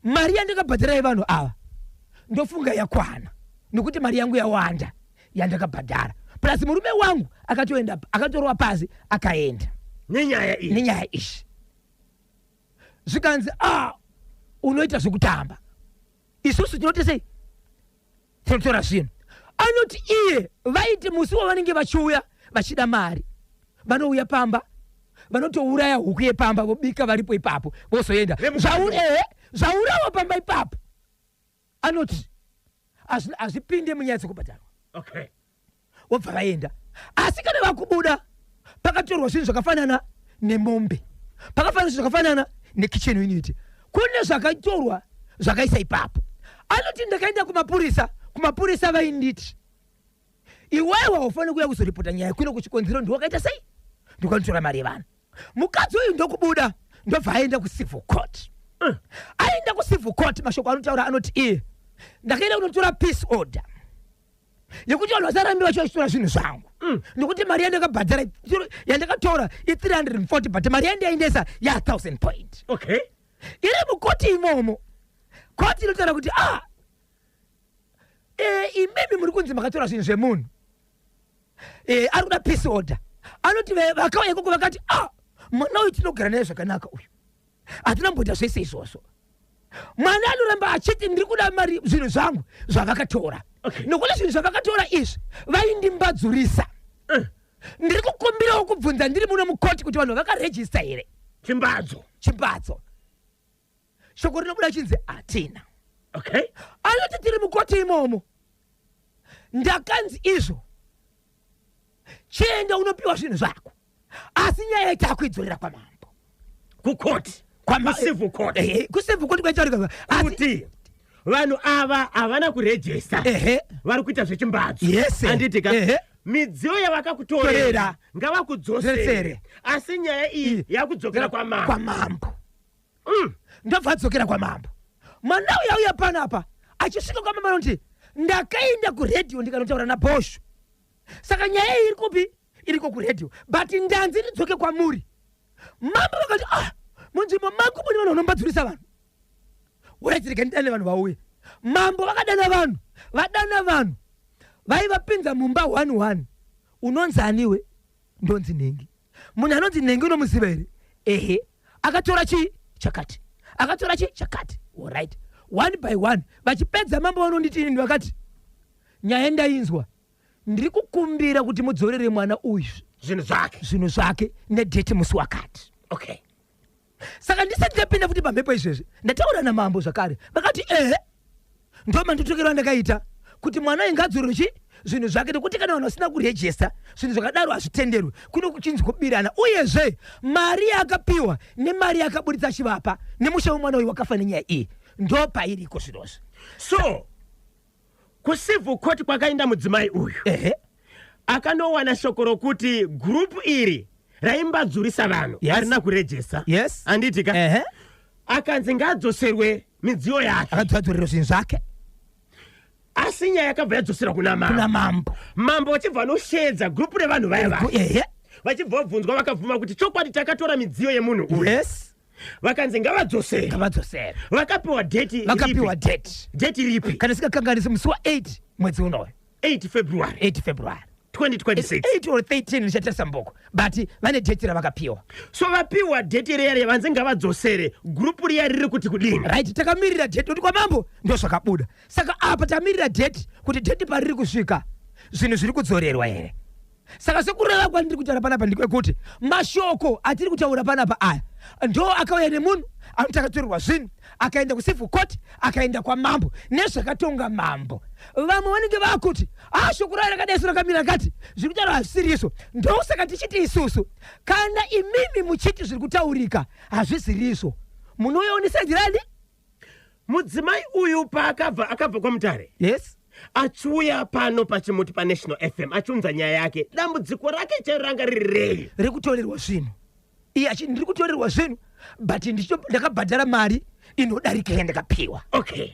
mari yandakabhadhara yevanhu ava ndofunga yakwana, nekuti mari yangu yawanda yandakabhadhara, plus murume wangu akatoenda, akatorwa pasi akaenda." Nenyaya iyi. Nenyaya iyi. Zvikanzi, "A, unoita zvekutamba, isusu tinoti sei, tinotora zvinhu." Anoti iye vaiti musi wavanenge vachiuya vachida mari, vanouya pamba, vanotouraya huku yepamba, vobika varipo ipapo, vozoenda. Vemukadzi. Zvaurawa pamba ipapo, anoti hazvipinde munyaya dzekubhadharwa. Vobva vaenda. Asi kana vakubuda, pakatorwa zvinhu zvakafanana nemombe, pakafanana zvinhu zvakafanana nekitchen unit, kune zvakatorwa zvakaisa ipapo. Anoti, "Ndakaenda kumapurisa, kumapurisa vainditi, 'Iwewe haufaniri kuuya kuzoripota nyaya kuno, kuchikonzero ndiwakaita sei, ndikanotora mari yevanhu.'" Mukadzi uyu ndokubuda, ndobva aenda kucivil court. Aenda kucivil court, mashoko anotaura anoti iye, "Ndakaenda kunotora peace order yekuti vanhu vasarambi vacho vachitora zvinhu zvangu, nekuti mari yandakabhadhara, yandakatora i340, but mari yandaendesa ya1000 point." Iri mukoti imomo, koti inotaura kuti, "Ah, imimi muri kunzi makatora zvinhu zvemunhu, ari kuda peace order." Anoti vakauya ikoko vakati, "Ah, mwana uyu tinogara naye zvakanaka uyu, hatina mboita zvese izvozvo. Mwana anoramba achiti ndiri kuda mari, zvinhu zvangu zvavakatora, nokuti zvinhu zvavakatora izvi vaindimbadzurisa. Ndiri kukumbirawo kubvunza ndiri muno mukoti kuti vanhu vakarejista here Chimbadzo?" Chimbadzo. Shoko rinobuda chinzi hatina. Anoti, "Tiri mukoti imomo, ndakanzi izvo, chienda unopiwa zvinhu zvako, asi nyaya takuidzorera kwamambo." Kukoti? Kucivil court? Kucivil court kwaitaurika, asi Kuti vanhu ava havana kurejesta, vari kuita zvechimbadzo. Yes. Handiti ka? Ehe. Midziyo yavakakutorera Torera. ngavakudzosere, Dzosere. asi nyaya iyi yakudzokera kwamambo. Kwamambo. Ndobva adzokera kwamambo. Mwana uya uya panapa achisvika kwamambo anoti, "Ndakaenda kuredhiyo ndikanotaura nabhosho, saka nyaya iyi iri kupi? Iriko kuredhiyo, but ndanzi ndidzoke kwamuri." Mambo vakati, "Ah, munzvimbo mangu mune vanhu vanombadzurisa vanhu, uraitirike ndidane vanhu vauye." Mambo vakadana vanhu, vadana vanhu, vaivapinza mumba 11. Unonzi aniwe? Ndonzi nhengi. Munhu anonzi nhengi unomuziva here? Ehe. Akatora chii chakati, akatora chii chakati. Alright, one by one vachipedza, mambo vanonditi inini, vakati, "Nyaya ndainzwa, ndiri kukumbira kuti mudzorere mwana uyu zvinhu zvake." Zvinhu zvake nedate, musi wakati. Saka ndisati ndapinda futi pamhepo izvezvi, ndataura namambo zvakare, vakati ehe, ndo manditokero andakaita kuti mwana uyu ngadzorere chi zvinhu zvake, nekuti kana vanhu vasina kuregister, zvinhu zvakadaro hazvitenderwi, kuno kuchinzi kubirana. Uyezve mari yaakapiwa nemari yaakaburitsa achivapa nemusha wemwana uyu wakafa nenyaya iyi, ndo pairiko zvirozvo. So kucivil court kwakaenda mudzimai uyu, akanowana shoko rokuti gurupu iri raimbadzurisa vanhu harina kuregister. Handiti ka? Ehe. Akanzi ngaadzoserwe midziyo yake. Akadzorerwa zvinhu zvake. Asi nyaya yakabva yadzoserwa kuna mambo. Kuna mambo. Mambo vachibva vanoshedza gurupu revanhu vaya vaya, vachibva vabvunzwa, vakabvuma kuti chokwadi takatora midziyo yemunhu uyu. Vakanzi ngavadzosere. Ngavadzosere. Vakapiwa date. Vakapiwa date. Date ripi? Kana sikakanganisi, musi wa8 mwedzi unoyu. 8 February. 8 February. 2026. 8 or 13, ndichatarisa mboko, but vane date ravakapiwa. So vapiwa date riya riya, vanzi ngavadzosere, gurupu riya riri kuti kudini? Right, takamirira date kuti kwamambo ndo zvakabuda. Saka apa tamirira date kuti date pariri kusvika, zvinhu zviri kudzorerwa here? Saka sekureva kwandiri kutaura panapa ndekwekuti mashoko atiri kutaura panapa aya ndo akauya nemunhu anoti akatorerwa zvinhu, akaenda kucivil court, akaenda kwamambo nezvakatonga mambo. Vamwe vanenge vakuti a shoko rayo rakadai so, rakamira rakati, zviri kutaura hazvisirizvo. Ndosaka tichiti isusu, kana imimi muchiti zviri kutaurika hazvisirizvo, munouyawo neside rani. Mudzimai uyu paakabva, akabva kwaMutare achiuya pano pachimuti paNational FM achiunza nyaya yake, dambudziko rake chairo ranga riri rei? Rekutorerwa zvinhu. Iye achiti ndiri kutorerwa zvinhu, but ndakabhadhara mari inodarika yandakapiwa. Okay,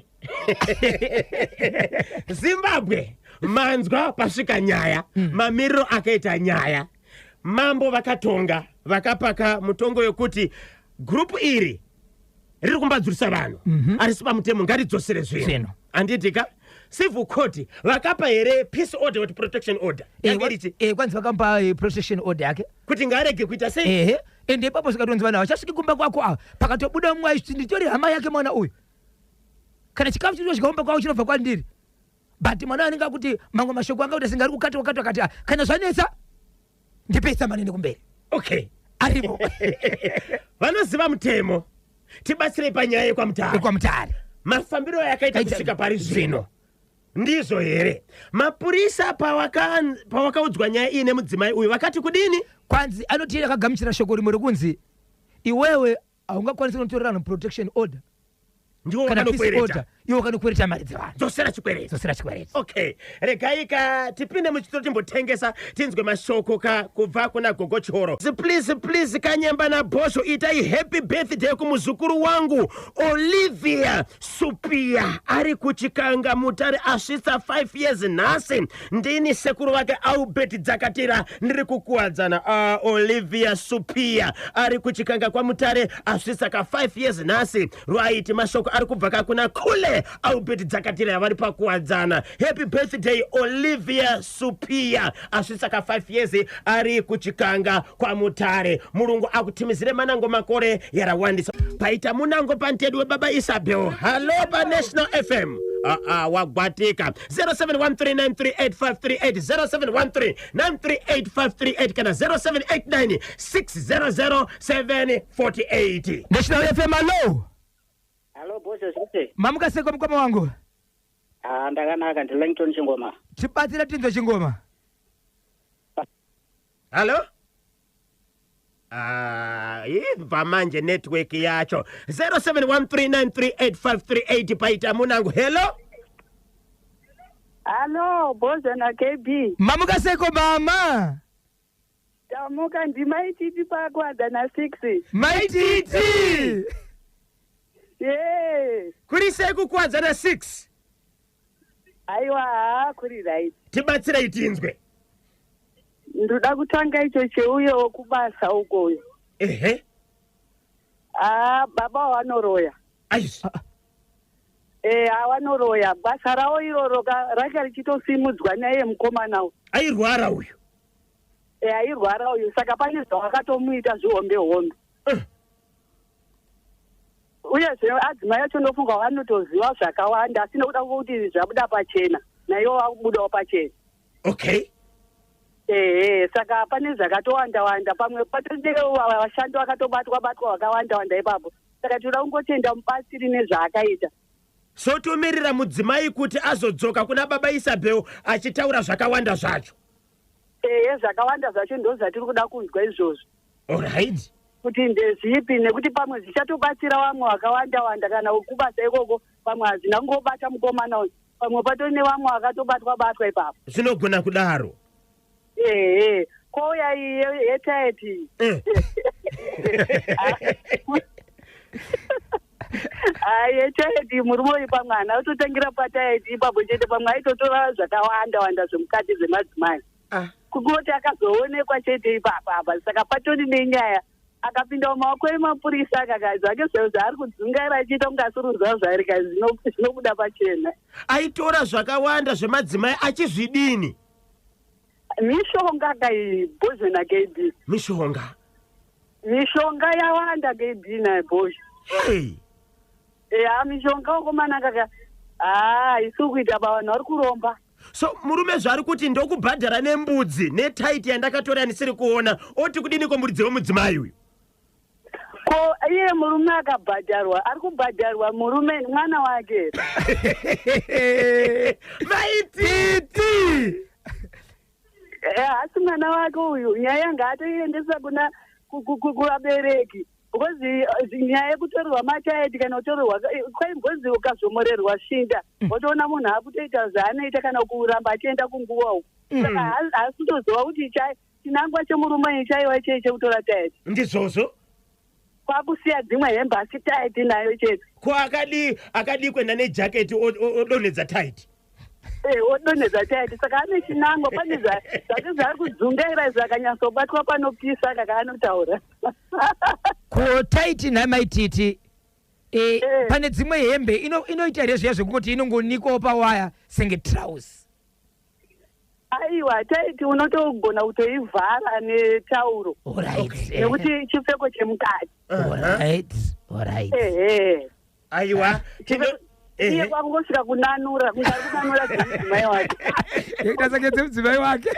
Zimbabwe, manzwa pasvika nyaya, mamiriro akaita nyaya. Mambo vakatonga, vakapaka mutongo yokuti gurupu iri riri kumbadzurisa vanhu harisi pamutemo, ngaridzosere zvinhu. Zvinhu. Handiti ka? Civil court vakapa here peace order kuti protection order? Yange irichi? Kwanzi vakamupa protection order yake. Kuti ngaarege kuita sei? Ehe, ende ipapo zikatonzi vanhu havachasviki kumba kwako ava, pakatobuda mumwe achiti nditori hama yake mwana uyu, kana chikafu chitosvika kumba kwavo chinobva kwandiri. But mwana anenge akuti mamwe mashoko anga kuti singari kukatwa katwa, akati, "Ah, kana zvanetsa ndipei manene kumberi." Aripo. Vanoziva mutemo, tibatsirei panyaya yekwaMutare. YekwaMutare. Mafambiro ayakaita kusvika pari zvino ndizvo here? Mapurisa pawakaudzwa nyaya iyi nemudzimai uyu vakati kudini? Kwanzi anoti akagamuchira shoko rimwe rekunzi iwewe haungakwanisi kunotorera vanhu protection order Ndiwo kana peace wakanokwereta. order, iwe wakanokwereta mari dzevanhu. Dzosera chikwereti. Dzosera chikwereti. Okay, regai ka tipinde muchitoro timbotengesa, tinzwe mashoko ka kubva kuna Gogo Choro. Please, please, Kanyemba naBhosho, itai happy birthday kumuzukuru wangu Olivia Supia ari kuChikanga, Mutare, asvitsa 5 years nhasi. Ndini sekuru vake Albert Dzakatira, ndiri kuKuwadzana. Olivia Supia ari kuChikanga kwaMutare, asvitsa ka 5 years nhasi. Right, mashoko ari kubva ka kuna kule Albert Dzakatira vari paKuwadzana. Happy birthday, Olivia Supia, asvitsa ka 5 years, ari kuChikanga kwaMutare. Mulungu akutimizire manango makore yarawandisa. Paita munango pantedu webaba Isabel. Hallo paNational FM. Aa, wagwatika. 0713938538, 0713938538 kana 0789 600748. National FM, hallo. Hallo boss, zvite. Mamukaseko mukoma wangu? Ah, ndakanaka, ndi Langton Chingoma. Tibatsire tinzwe chingoma. Hallo. Ah, ibva manje network yacho. 0713938538, paita munangu. Hello. Hallo, Bozo na KB. Mamukaseko mama. Tamuka, ndiMaititi paKuwadzana 6. Maititi. Ye. Kuri sei kuKuwadzana 6? Aiwa, haa, kuri right. Tibatsirei tinzwe. Ndoda kutanga icho cheuyo wokubasa ukoyo. Ah, baba wanoroya. Aizvi. Eh, awanoroya. Basa rawo iroro ka ranga richitosimudzwa naye mukomana uyu. Airwara uyu? Airwara uyu, saka pane zvawakatomuita zvihombe hombe. Uyezve adzimai acho ndofunga vanotoziva zvakawanda, asi nekuda kwekuti zvabuda pachena, naivo vakubudawo pachena. Okay. Ehe, saka pane zvakatowanda wanda, pamwe patode vashandi vakatobatwa batwa vakawanda wanda ipapo. Saka tinoda kungotenda mubatsiri nezvaakaita. So tomirira mudzimai kuti azodzoka kuna baba Isabel achitaura zvakawanda zvacho. Ehe, zvakawanda zvacho ndo zvatiri kuda kunzwa izvozvo. Alright. Kuti ndezvipi, nekuti pamwe zvichatobatsira vamwe vakawanda wanda kana kubasa ikoko, pamwe hazvina kungobata mukomana uyu, pamwe patori nevamwe vakatobatwa batwa ipapo. Zvinogona kudaro. Ehe, kouya iyi yetaiti. Hai, yetaiti, murume uyu pamwe haana kutotangira pataiti ipapo chete, pamwe aitotora zvakawanda wanda zvemukati zvemadzimai. Kungoti akazoonekwa chete ipapa apa, saka patori nenyaya. Akapinda mumaoko emapurisa, akaka zvake zvaari kudzungaira achiita kunge asiri kuziva zvaari, ka zvinobuda pachena. Aitora zvakawanda zvemadzimai achizvidini? Mishonga kai, Bhozho naKB. Mishonga. Mishonga yawanda, KB naBhozho. Hey. Eya, mishonga wakomana kaka, haa, isi kuita pa vanhu vari kuromba. So murume zvaari kuti ndokubhadhara nembudzi netaiti yandakatora ndisiri kuona, oti kudini komuridzi wemudzimai uyu? Ko iye murume akabhadharwa, ari kubhadharwa murume mwana wake? Maititi. Haasi mwana wake uyu. Nyaya yanga atoiendesa kuna kuvabereki, because nyaya yekutorerwa mataiti kana kutorerwa kwaimbonzi ukazvomorerwa shinda, wotoona munhu akutoita zvaanoita kana kuramba achienda kunguva uku. Saka haasi kutoziva kuti chinangwa chemurume chaiwa chei chekutora taiti. Ndizvozvo. Kwakusiya dzimwe hembe, asi taiti nayo chete. Ko akadii kuenda nejaketi odonhedza taiti? Odonhedza taiti. Saka ane chinangwa, pane zvake zvaari kudzungaira izvi. Akanyatsobatwa panopisa kaka, anotaura. Ko taiti nhai Maititi, pane dzimwe hembe inoita here zviya zvekungoti inongonikwawo pawaya senge trouse? Aiwa, taiti unotogona kutoivhara netauro. Nekuti chipfeko chemukati. Alright. Ehe. Aiwa. Iye kwakungosvika kunanura, kunge ari kunanura dzemudzimai wake. Yekuita senge dzemudzimai wake.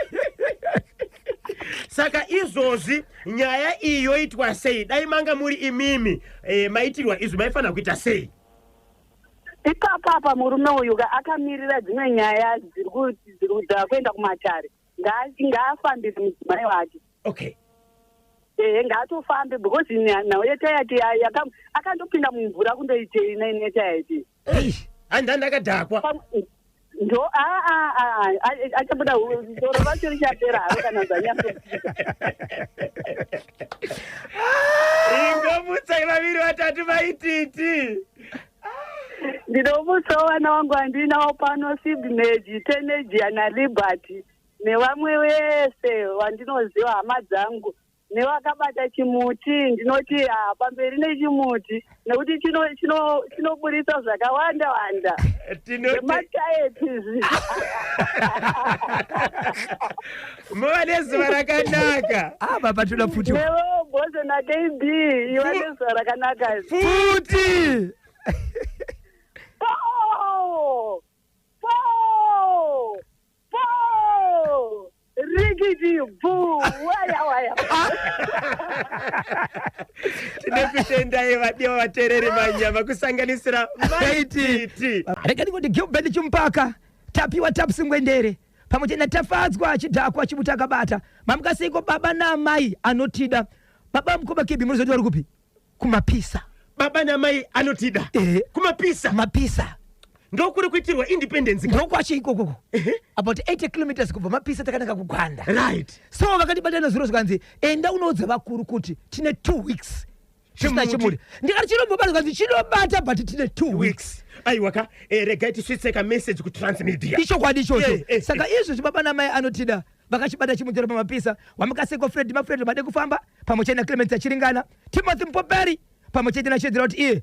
Saka izvozvi nyaya iyi yoitwa sei? Dai manga muri imimi, maitirwa izvi, maifanira kuita sei? Ipapapa murume uyu ka akamirira dzimwe nyaya dziri dzakuenda kumatare. Ngaafambire mudzimai wake. Ehe, ngaatofambe, because nhau yetaiti akandopinda mumvura kundoitei netaiti? Handi ndakadhakwa. Ndo aa achabuda, doro racho richapera haro kana zvanyatsoitika. Ingomutsai vaviri vatatu, Maititi. Ndinomutsawo vana vangu vandinawo pano, Sibneji, Tenejia naLiberty, nevamwe vese vandinoziva, hama dzangu nevakabata chimuti. Ndinoti ha, pamberi nechimuti, nekuti chinoburisa zvakawanda wanda. Tinote Zvemataeti izvi. Muva nezuva rakanaka. Ah, baba, toda futi. Nevo Bhozo naKB, iva nezuva rakanaka. Futi. Po po po, rikiti bu, waya waya. Tinokutendai vadiwa vateereri, manyama kusanganisira Maititi. Rega ndingoti Gilbert Chimpaka, Tapiwa Tapsingwendere, pamwe chete naTafadzwa Chidhakwa Chibuta akabata. Mamukaseiko baba naamai anotida? Baba mukoma Kebi, munozoti vari kupi? Kumapisa. Baba namai anotida? Kumapisa. Mapisa. Ndokuri kuitirwa independence ka? Ndokwacho ikokoko, about 80 kilometers kubva Mapisa takananga kuGwanda. So vakatibata nezuro, zvikanzi enda unoudza vakuru kuti tine 2 weeks tisina Chimuti. chimuti. Ndikati chinombobata? Zvikanzi chinobata, but tine 2 weeks. Weeks. Aiwa ka, regai tisvitse kameseji kuTransmedia. Ichokwadi ichocho. Saka izvozvi baba namai anotida vakachibata chimuchero pamapisa. Wamukaseko Fred Mafred vade kufamba pamwe chete naClement Achiringana, Timothy Mupoperi, pamwe chete nachedzera kuti iye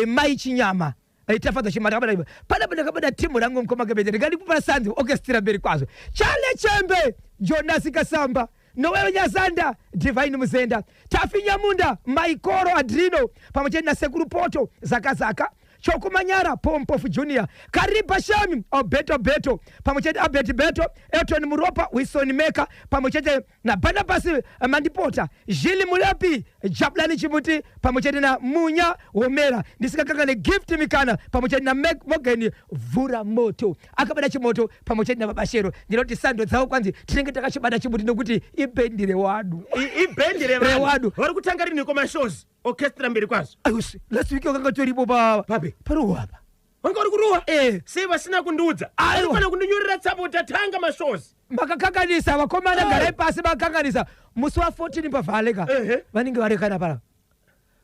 mai Chinyama, Tafadza Chimata akabata panapa. Ndakabata timu rangu mukoma Kebete, ndikandikupa sanzi orchestra mberi kwazvo, Chale Chembe, Jonasi Kasamba. Noel Nyazanda, Divine Muzenda, Tafi Nyamunda, Maikoro Adrino pamwe chete naSekuru Poto Zakazaka, Chokumanyara Pompofu Junior, Kariba Shami Alberto Beto pamwe chete Albert Beto, Elton Muropa, Wilson Meka pamwe chete na Barnabas Mandipota, Jili Mulapi, Jablani Chimuti pamwe chete na Munya Womera, ndisikakangane Gift Mikana pamwe chete na Morgan Vura Moto akabada chimoto pamwe chete na Babashero. Ndinoti sando dzavo kwanzi tinenge takachibata chimuti nokuti ibhendi rewadu. Ibhendi Rewadu. Vari kutanga riniko mashows orchestra mberi kwazvo? Ayusi, last week wakanga toripo pa Papi? Paruwa apa. Vanga vari kuruwa? Eh. Sei vasina kundiudza? Aiwa. Vanofana kundinyorera tsamba kuti tatanga mashows. Makakanganisa vakomana, Eh. garai pasi, makakanganisa musi wa14 pavhaleka. Ehe. Vanenge varekana pana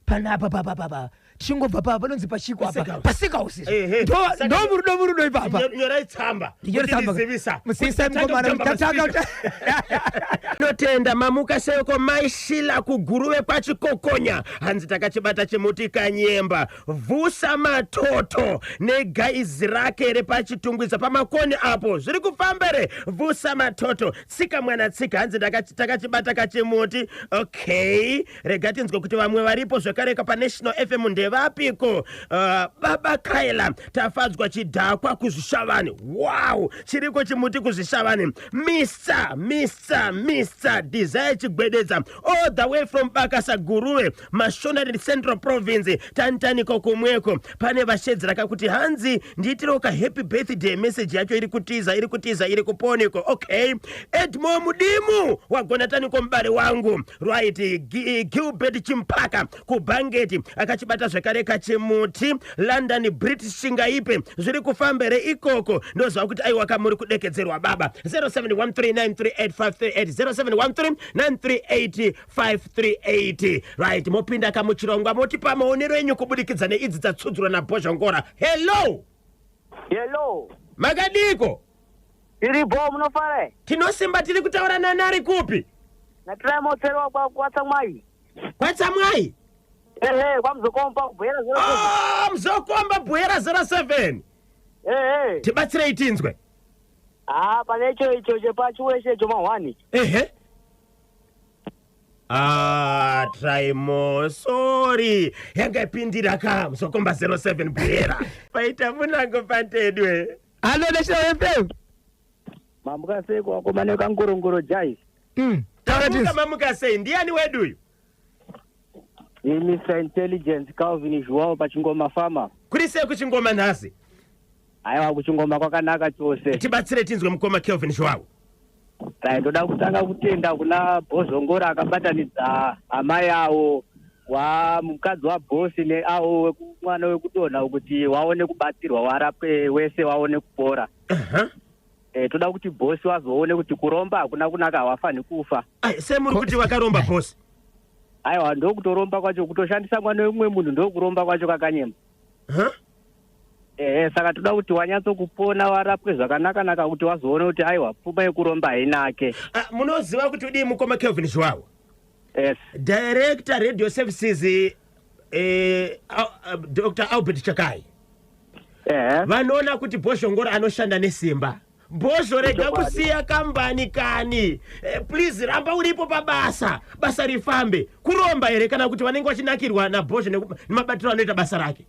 panapa papapapa, tichingobva pa panonzi pachiko apa. Pasika. Pasikausi. Ehe. Saka- Ndo murudo, murudo ipapa. Nyorai tsamba. Ndinyore tsamba. Kutindizivisa. Musisai Kuti mukomana, tatanga tatanga kutamba maspeech. Notenda mamuka seko maishila kuguruve kwachikokonya, hanzi takachibata chimuti kanyemba vhusa matoto negaizi rake repachitungwiza pamakoni apo zviri kufambere vhusa matoto tsika mwana tsika, hanzi takachibata kachimuti. Okay, rega tinzwe kuti vamwe varipo zvakareka paNational FM ndevapiko. Baba Kaila tafadzwa chidhakwa kuzvishavani. Wow, chiriko chimuti kuzvishavani. Mr Desire Chigwededza all the way from Bakasa Guruve, Mashonari Central Province, tantaniko kumweko. Pane vashedzeraka kuti hanzi ndiitirewo kahappy birthday message yacho iri kutiza, iri kutiza, iri kuponiko. Okay, Edmo Mudimu wagona taniko mubare wangu. Right, Gilbert Chimpaka kubhangeti akachibata zvakare kachimuti. London British Shingaipe, zviri kufambere ikoko? Ndoziva kuti aiwa kamuri kudekedzerwa baba. 0713938538, 0713938538. Right, mopinda kamuchirongwa motipa maonero enyu kubudikidza neidzi dzatsudzurwa naBhozhongora. Hello. Hello. Makadiko? Iripo, munofara? Tinosimba. Tiri kutaura nanari kupi? Natiraimotserwa kwatsamwai. Kwatsamwai? Ehe, kwaMuzokomba kubhera. Ah, Muzokomba Bwera 07. Ehe. Tibatsirei tinzwe. Ha, pane icho icho chepachiweshe icho mahwani. Ehe. Ah, Traimo, sorry, yanga ipindira ka Muzokomba 07 Bwera paita munango pantedwe. Hallo, National FM. Mamuka seko wakomana kangorongoro jai. Taura Tamuka. tinzwe. Mamuka sei? Ndiani weduyu? Ni Mr Intelligence Calvin Joao pachingoma farmer. Kuri sei kuchingoma nhasi? Aiwa, kuchingoma kwakanaka chose. Tibatsire tinzwe, mukoma Kelvin Joao. Dai ndoda kutanga kutenda kuna Bhozhongora akabatanidza amai avo wa mukadzi wabhosi neavo mwana wekudonha kuti waone kubatsirwa, warapwe wese waone kupora. Aha. Toda kuti bhosi wazoone kuti kuromba hakuna kunaka, hawafanhi kufa. Ai, sei muri kuti vakaromba bosi? Aiwa, ndokutoromba kwacho, kutoshandisa mwana wemumwe munhu ndokuromba kwacho kakanyemba. Huh? Ehe, saka toda kuti wanyatsokupona, warapwe zvakanaka-naka kuti wazoone kuti aiwa, pfuma yekuromba hainake. Ah, munoziva kuti udii, mukoma Kelvin Joao? Yes. Director radio services, Dr Albert Chakai, vanoona kuti Bhozhongora anoshanda nesimba. Bhozho, rega Chokwadi. kusiya kambani kani. Please ramba uripo pabasa, basa rifambe. Kuromba here kana kuti vanenge vachinakirwa naBhozho nemabatiro anoita basa rake?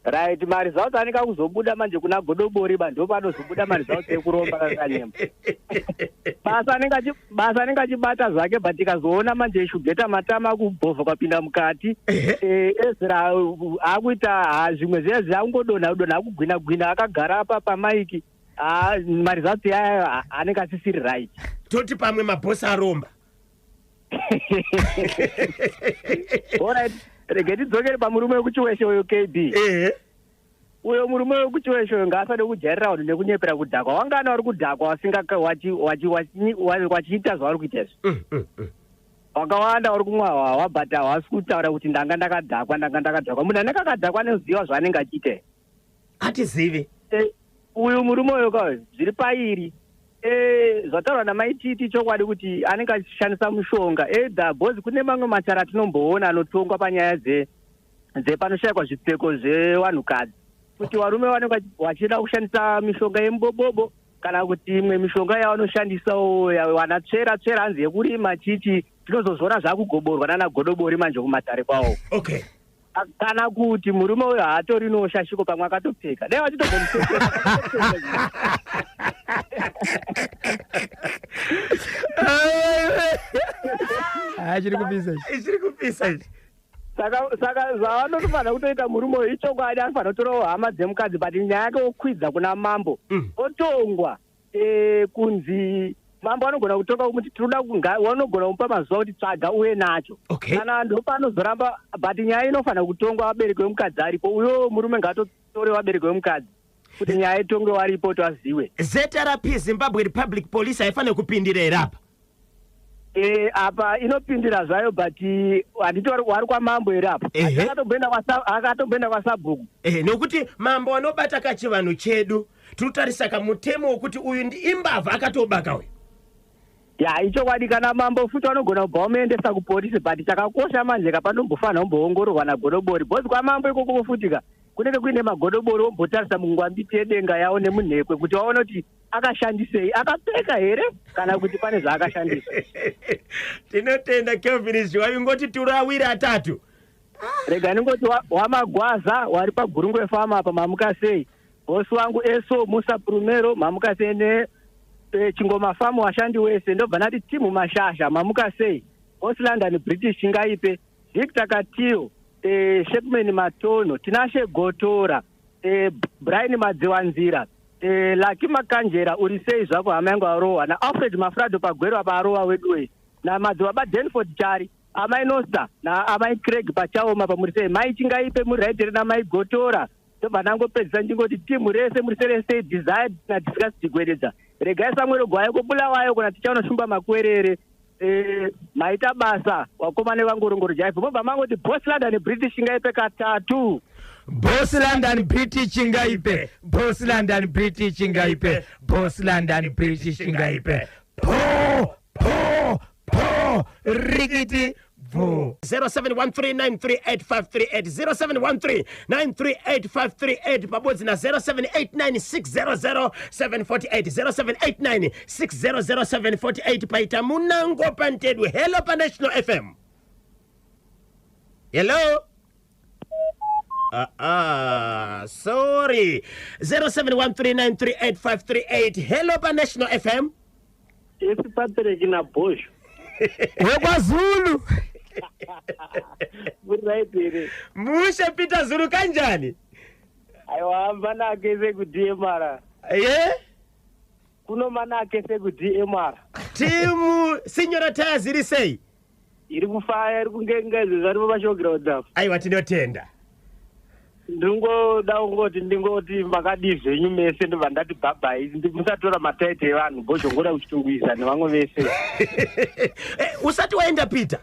Right, maresults anenge akuzobuda manje kuna Godobori ba, ndo panozobuda maresults ekuromba kakanyemba. Basa anenge achibata zvake, but tikazoona manje shugeta matama kubhovha kwapinda mukati. Ehe. Ezra akuita zvimwe zviya zvakungodonha donha, akugwina gwina akagara apa pamaiki. Maresults aya anenge asisiri right. Toti pamwe mabhosi aromba. Alright, rege tidzokere pamurume wekuchiweshe uyo, KB. Uyo murume wekuchiweshe uyo ngaasade kujairira vanhu nekunyepera kudhakwa. Wangana vari kudhakwa wachiita zvavari kuita izvi. Wakawanda vari kumwa hwahwa, but havasi kutaura kuti ndanga ndakadhakwa, ndanga ndakadhakwa. Munhu anenge akadhakwa anoziva zvaanenge achiita. Hatizivi. Uyu murume uyo ka zviri pairi. Zvataurwa namaititi chokwadi kuti anenge achishandisa mushonga either bhozi kune mamwe matara atinomboona anotongwa panyaya dzepanoshaikwa zvipfeko zvevanhukadzi kuti varume vanenge vachida kushandisa mishonga yemubobobo. Kana kuti imwe mishonga yavanoshandisawo wana tsvera tsvera, hanzi yekurima chichi, tinozozviona zvakugoborwa nana godobori manje kumatare kwawo. Kana kuti murume uyo haatorinowo shashiko, pamwe akatopfeka, dai vachitombomupfekera. Chiri kupisa ichi. Chiri kupisa ichi. Saka zvavanotofanira kutoita, murume uyu ichokwadi anofanira kutorawo hama dzemukadzi, but nyaya yake okwidza kuna mambo, otongwa. Kunzi mambo anogona kutonga kumuti tinoda wanogona kumupa mazuva kuti tsvaga uye nacho. Kana ndopaanozoramba, but nyaya inofanira kutongwa vabereki vemukadzi aripo. Uyo murume ngaatotore vabereki vemukadzi kuti nyaya itongwe waripo, kuti vaziwe. ZRP, Zimbabwe Republic Police, haifaniri kupindira here apa? Apa inopindira zvayo, but handiti wari kwamambo here apa? Ehe. Akatomboenda kwasabhuku. Nokuti mambo anobata kachivanhu chedu, tinotarisa kamutemo wekuti uyu ndi imbavha, akatobaka uyu. Ya, ichokwadi, kana mambo futi vanogona kubva vamuendesa kupolisi, but chakakosha manje ka, panombofanira kumboongororwa nagodobori, because kwamambo ikoko futi ka kunenge kuine magodobori, wombotarisa mungwambiti yedenga yavo nemunhekwe kuti vaone kuti akashandisei, akapfeka here kana kuti pane zvaakashandisa. Tinotenda, Kelvin Zhiwayo, ngoti turawiri atatu. Rega ndingoti wamagwaza wari paGurungwe Farm apa, mamuka sei? Bosi wangu eso Musa Prumero, mamuka sei? Ne Chingoma Farm washandi wese. Ndobva ndati timu Mashasha, mamuka sei? Bosi London British Chingaipe, Victor Katiyo, Shekman Matono, Tinashe Gotora, Brian Madziwanzira, Laki Makanjera, uri sei zvako hama yangu arohwa, naAlfred Mafrado pagwero apa arohwa weduwe, namadzibaba Denford Chari, amai Nosta naamai Craig pachaoma pamuri sei? Mai Chingaipe, muri right here namai Gotora? Ndobva ndangopedzisa ndingoti timu rese muri sei? Desire nadiscuss Chigwededza, regai Samuel Gwayo kubulawayo kuna tichaona Shumba Makwerere. Maita basa wakomane vangorongoro jaivho, mobva mangoti Boss London British Chingaipe katatu. Boss London British Chingaipe, Boss London British Chingaipe, Boss London British Chingaipe, po po po, rikiti bvu. 0713938538, 0713938538 pabodzi na 0789600748, 0789600748. Paita munango pantedwe. Hello paNational FM. Hello. Sorry, 0713938538. Hello paNational FM. Esi Patrick naBhosho. WekwaZulu. Muri right here? Mushe, Peter Zulu, kanjani? Aiwa, manake sekuDMR. Ye. Kuno manake sekuDMR. Timu Sinyora Tires iri sei? Iri kufaya, iri kungenga izvo zvaripo pashowground apo. Aiwa, tinotenda. Ndingoda kungoti ndingoti makadii zvenyu mese, ndobva ndati bhabhai, musatora mataiti evanhu, Bhozhongora kuchitungwiza nevamwe vese. Usati waenda, Peter,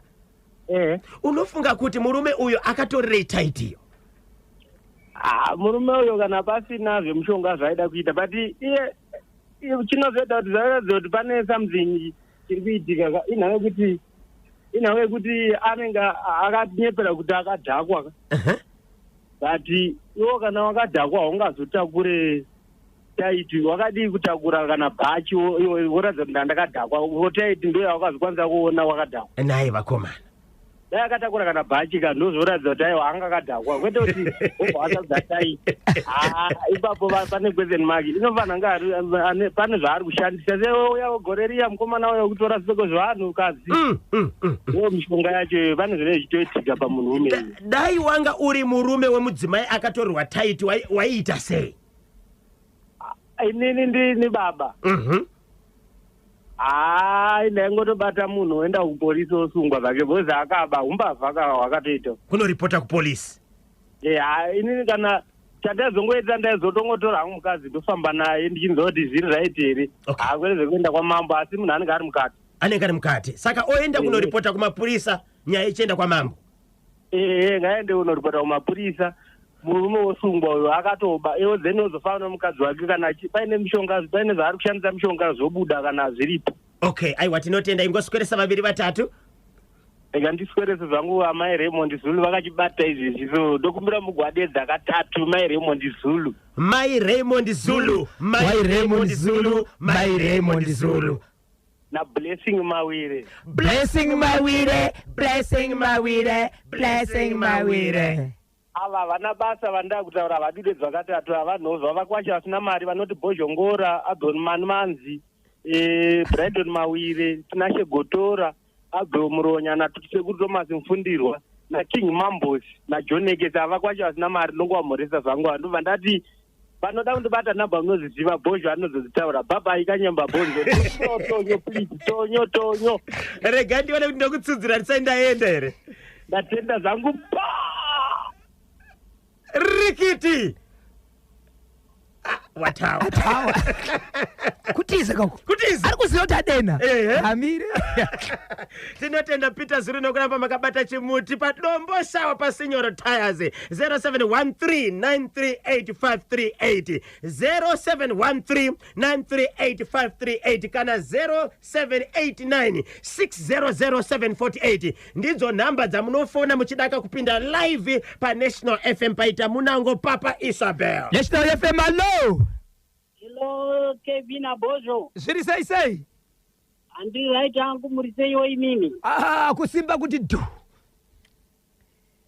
unofunga kuti murume uyu akatorerei taitiyo? Ah, murume uyo kana pasina zvemushonga zvaida kuita, but iye chinozoita kuti zvaratidza kuti pane something chiri kuitika inhau yekuti anenge akanyepera kuti akadhakwa ka. But iwo kana wakadhakwa haungazotakure taiti. Wakadii kutakura kana bhachi, iwe woratidza kuti ndandakadhakwa, taiti ndo yawakazokwanisa kuona wakadhakwa? Naye vakomana. Dai akatakura kana bhachi ka, ndozoratidza kuti aiwa, anga akadhakwa, kwete kuti wobva wasabza taiti. Haa, ipapo pane question mark. Inofanira nga pane zvaari kushandisa, seuya gore riya mukomana uya wekutora zvipfeko zvevanhu kadzi. Ndo mishonga yacho iyoyo, pane zvinenge zvichitoitika pamunhu umene. Dai wanga uri murume wemudzimai akatorerwa taiti, waiita sei? Inini ndini baba? Hai, ndaingotobata munhu oenda kupolisi, osungwa zvake, because akaba, umbavha hwakatoita. Kunoripota kupolisi. Ha, inini kana chandaizongoita, ndaizotongotora hangu mukadzi, ndofamba naye ndichinzwa kuti zviri right here. Hakwete zvekuenda kwamambo, asi munhu anenge ari mukati. Anenge ari mukati, saka oenda kunoripota kumapurisa, nyaya ichienda kwamambo. Ehe, ngaende kunoripota kumapurisa, murume wosungwa uyo akatoba iwo, then ozofana nomukadzi wake kana paine mishonga, paine zvaari kushandisa mishonga, zvobuda kana zviripo. Okay, aiwa, tinotenda. Ingosweresa vaviri vatatu. Rega ndiswerese zvangu amai Raymond Zulu vakachibata izvezvi, so ndokumbira mugwadedza katatu mai Raymond Zulu. Mai Raymond Zulu, Mai Raymond Zulu, Mai Raymond Zulu. NaBlessing Mawire. Blessing Mawire, Blessing Mawire, Blessing Mawire. Ava havana basa vandaa kutaura, havadudedzwa katatu, havanhovha vakwasha vasina mari vanoti Bhozhongora, Abel Manmanzi, Brighton Mawire, Tinashe Gotora, Abel Muronya, nasekuru Thomas Mfundirwa, naKing Mambos, naJohn Ekesi. Havakwasha vasina mari, ndongovamhoresa zvangu. Ndobva ndati vanoda kundibata namba munoziziva, Bhozho anozodzitaura. Bhabhai kanyamba bhonzo. Tonyo, please, tonyo tonyo. Rega ndione kuti ndokutsudzira ndisai ndaenda here. Ndatenda zvangu pa. Rikiti. Ah, watawa. Atawa kutiza kako. Kutiza. Ari kuziva kuti adena. Ehe. Amire. Tinotenda Peter Zuru nokuramba makabata chimuti padombo shawa paSinyoro Tires. 0713938538, 0713938538 kana 0789600748 ndidzo nhamba dzamunofona muchidaka kupinda live paNational FM paita munango Papa Isabel. National FM, allo. Hello, Kevin Abozo. Zviri sei sei? Handi right hangu, muri seiwo imimi? Ah, kusimba kuti dhu.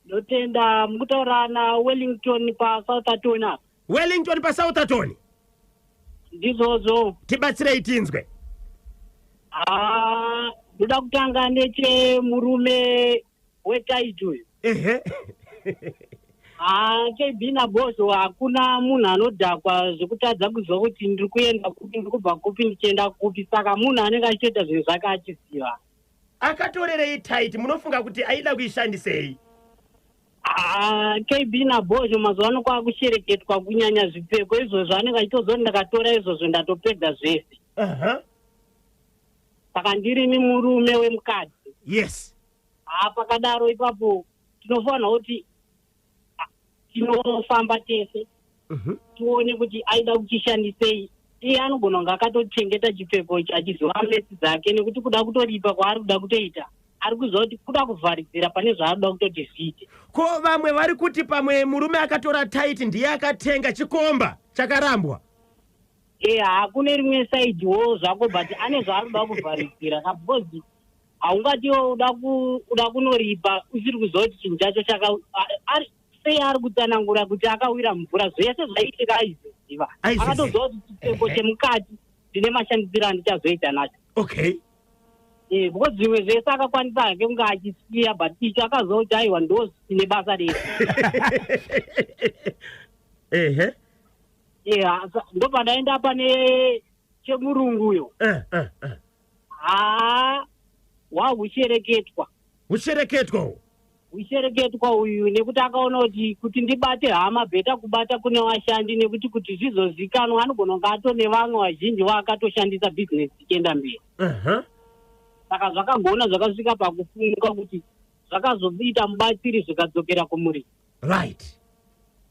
Ndotenda, mukutaura naWellington paSoutherton apa. Wellington paSoutherton. Ndizvozvo. Tibatsirei tinzwe. Ah, ndoda kutanga nechemurume wetaiti uyu. Ah, KB naBozo, hakuna munhu anodhakwa zvekutadza kuziva kuti ndiri kuenda kupi, ndiri kubva kupi, ndichienda kupi. Saka munhu anenge achitoita zvinhu zvake achiziva. Akatorerei taiti? Munofunga kuti aida kuishandisei? Ah, KB naBozho, mazuva ano kwakushereketwa kunyanya zvipfeko izvozvo. Anenge achitoziva kuti ndakatora izvozvo ndatopedza zvese. Saka ndirini murume wemukadzi. Ha, pakadaro ipapo tinofanira kuti tinofamba tese tione kuti aida kuchishandisei. Iye anogona kunge akatochengeta chipfeko ichi achiziva mesi dzake, nekuti kuda kutoripa kwaari kuda kutoita, ari kuziva kuti kuda kuvharidzira pane zvaari kuda kutoti zviite. Ko vamwe vari kuti pamwe murume akatora taiti ndiye akatenga chikomba chakarambwa. E, hakune rimwe saidiwo zvako, but ane zvaari kuda kuvharidzira ka, because haungatiwo uda kunoripa usiri kuziva kuti chinhu chacho chaka sei. Ari kutsanangura kuti akawira mvura, zvese zvaitika aiziziva. Aiziziva. Akatoziva kuti chipfeko chemukati ndine mashandisiro andichazoita nacho. Because zvimwe zvese akakwanisa hake kunge achisiya, but icho akaziva kuti aiwa, ndo zvine basa rese. Ndobva ndaenda pane chemurunguyo. Haa, hwahushereketwa. Hushereketwa uhu. Hushereketwa uyu, nekuti akaona kuti ndibate hama, better kubata kune vashandi, nekuti kuti zvizozikanwa anogona kunge atone vamwe vazhinji vaakatoshandisa, bhizinesi ichienda mberi. Saka zvakagona zvakasvika pakufunguka kuti zvakazoita mubatsiri zvikadzokera kumurimi.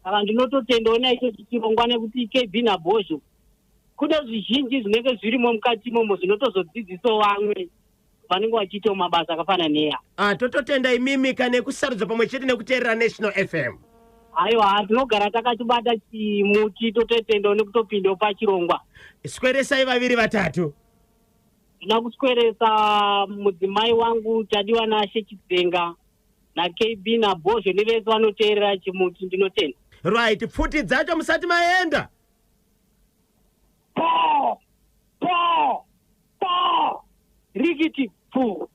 Saka ndinototendawo naicho chirongwa, nekuti KB naBhozho kune zvizhinji zvinenge zvirimo mukati imomo zvinotozodzidzisawo vamwe vanenge vachiitawo mabasa akafanana neya. Ah, tototenda imimi kane kusarudza pamwe chete nekuteerera National FM. Aiwa, tinogara takachibata chimuti, tototendawo nekutopindawo pachirongwa. Sweresai vaviri vatatu. Ndinoda kusweresa mudzimai wangu Tadiwa Nashe Chidzenga, naKB naBhozho, nevese vanoteerera chimuti. Ndinotenda. Right, pfuti dzacho musati maenda. Po po po, rikiti pu.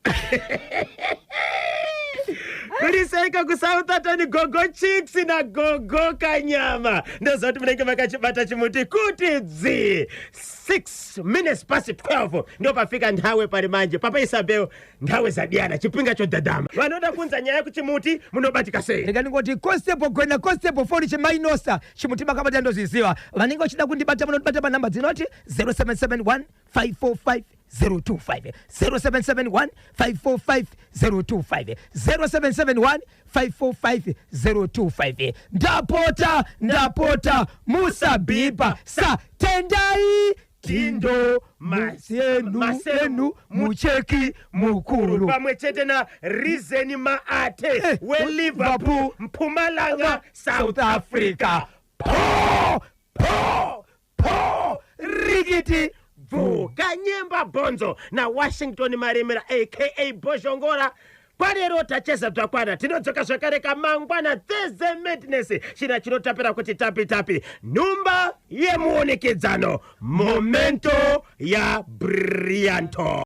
Kuriseiko kuSoutherton, Gogo Chicks naGogo Kanyama? Ndoziva kuti munenge makachibata chimuti kuti dzi. 6 minutes past 12 ndo pafika nthawe pari manje. Papa Isabel, nthawe zadiyana chipinga chodhadhama. Vanoda kunza nyaya kuchimuti munobatika sei? Rega ndingoti Constable Gwena, Constable Foni chemainosa, chimuti makabata, ndozviziva. Vanenge vachida kundibata munondibata panhamba dzinoti 0771 545 025, 0771 545 025, 0771 545 025. Ndapota, ndapota, musabhipa sa tendai. Tindo Masenu Masenu enu mucheki mukuru. Pamwe chete na Reason Maate weLiverpool, Liverpool, Mpumalanga, South South Africa. Africa. Po po po rikiti Bvu Kanyemba Bonzo naWashington Maremera aka Bozhongora. Kwarero tacheza twakwana, tinodzoka zvakare kamangwana Thursday Madness, china chinotapira kuti tapi tapi nhumba yemuonekedzano, momento ya brillianto.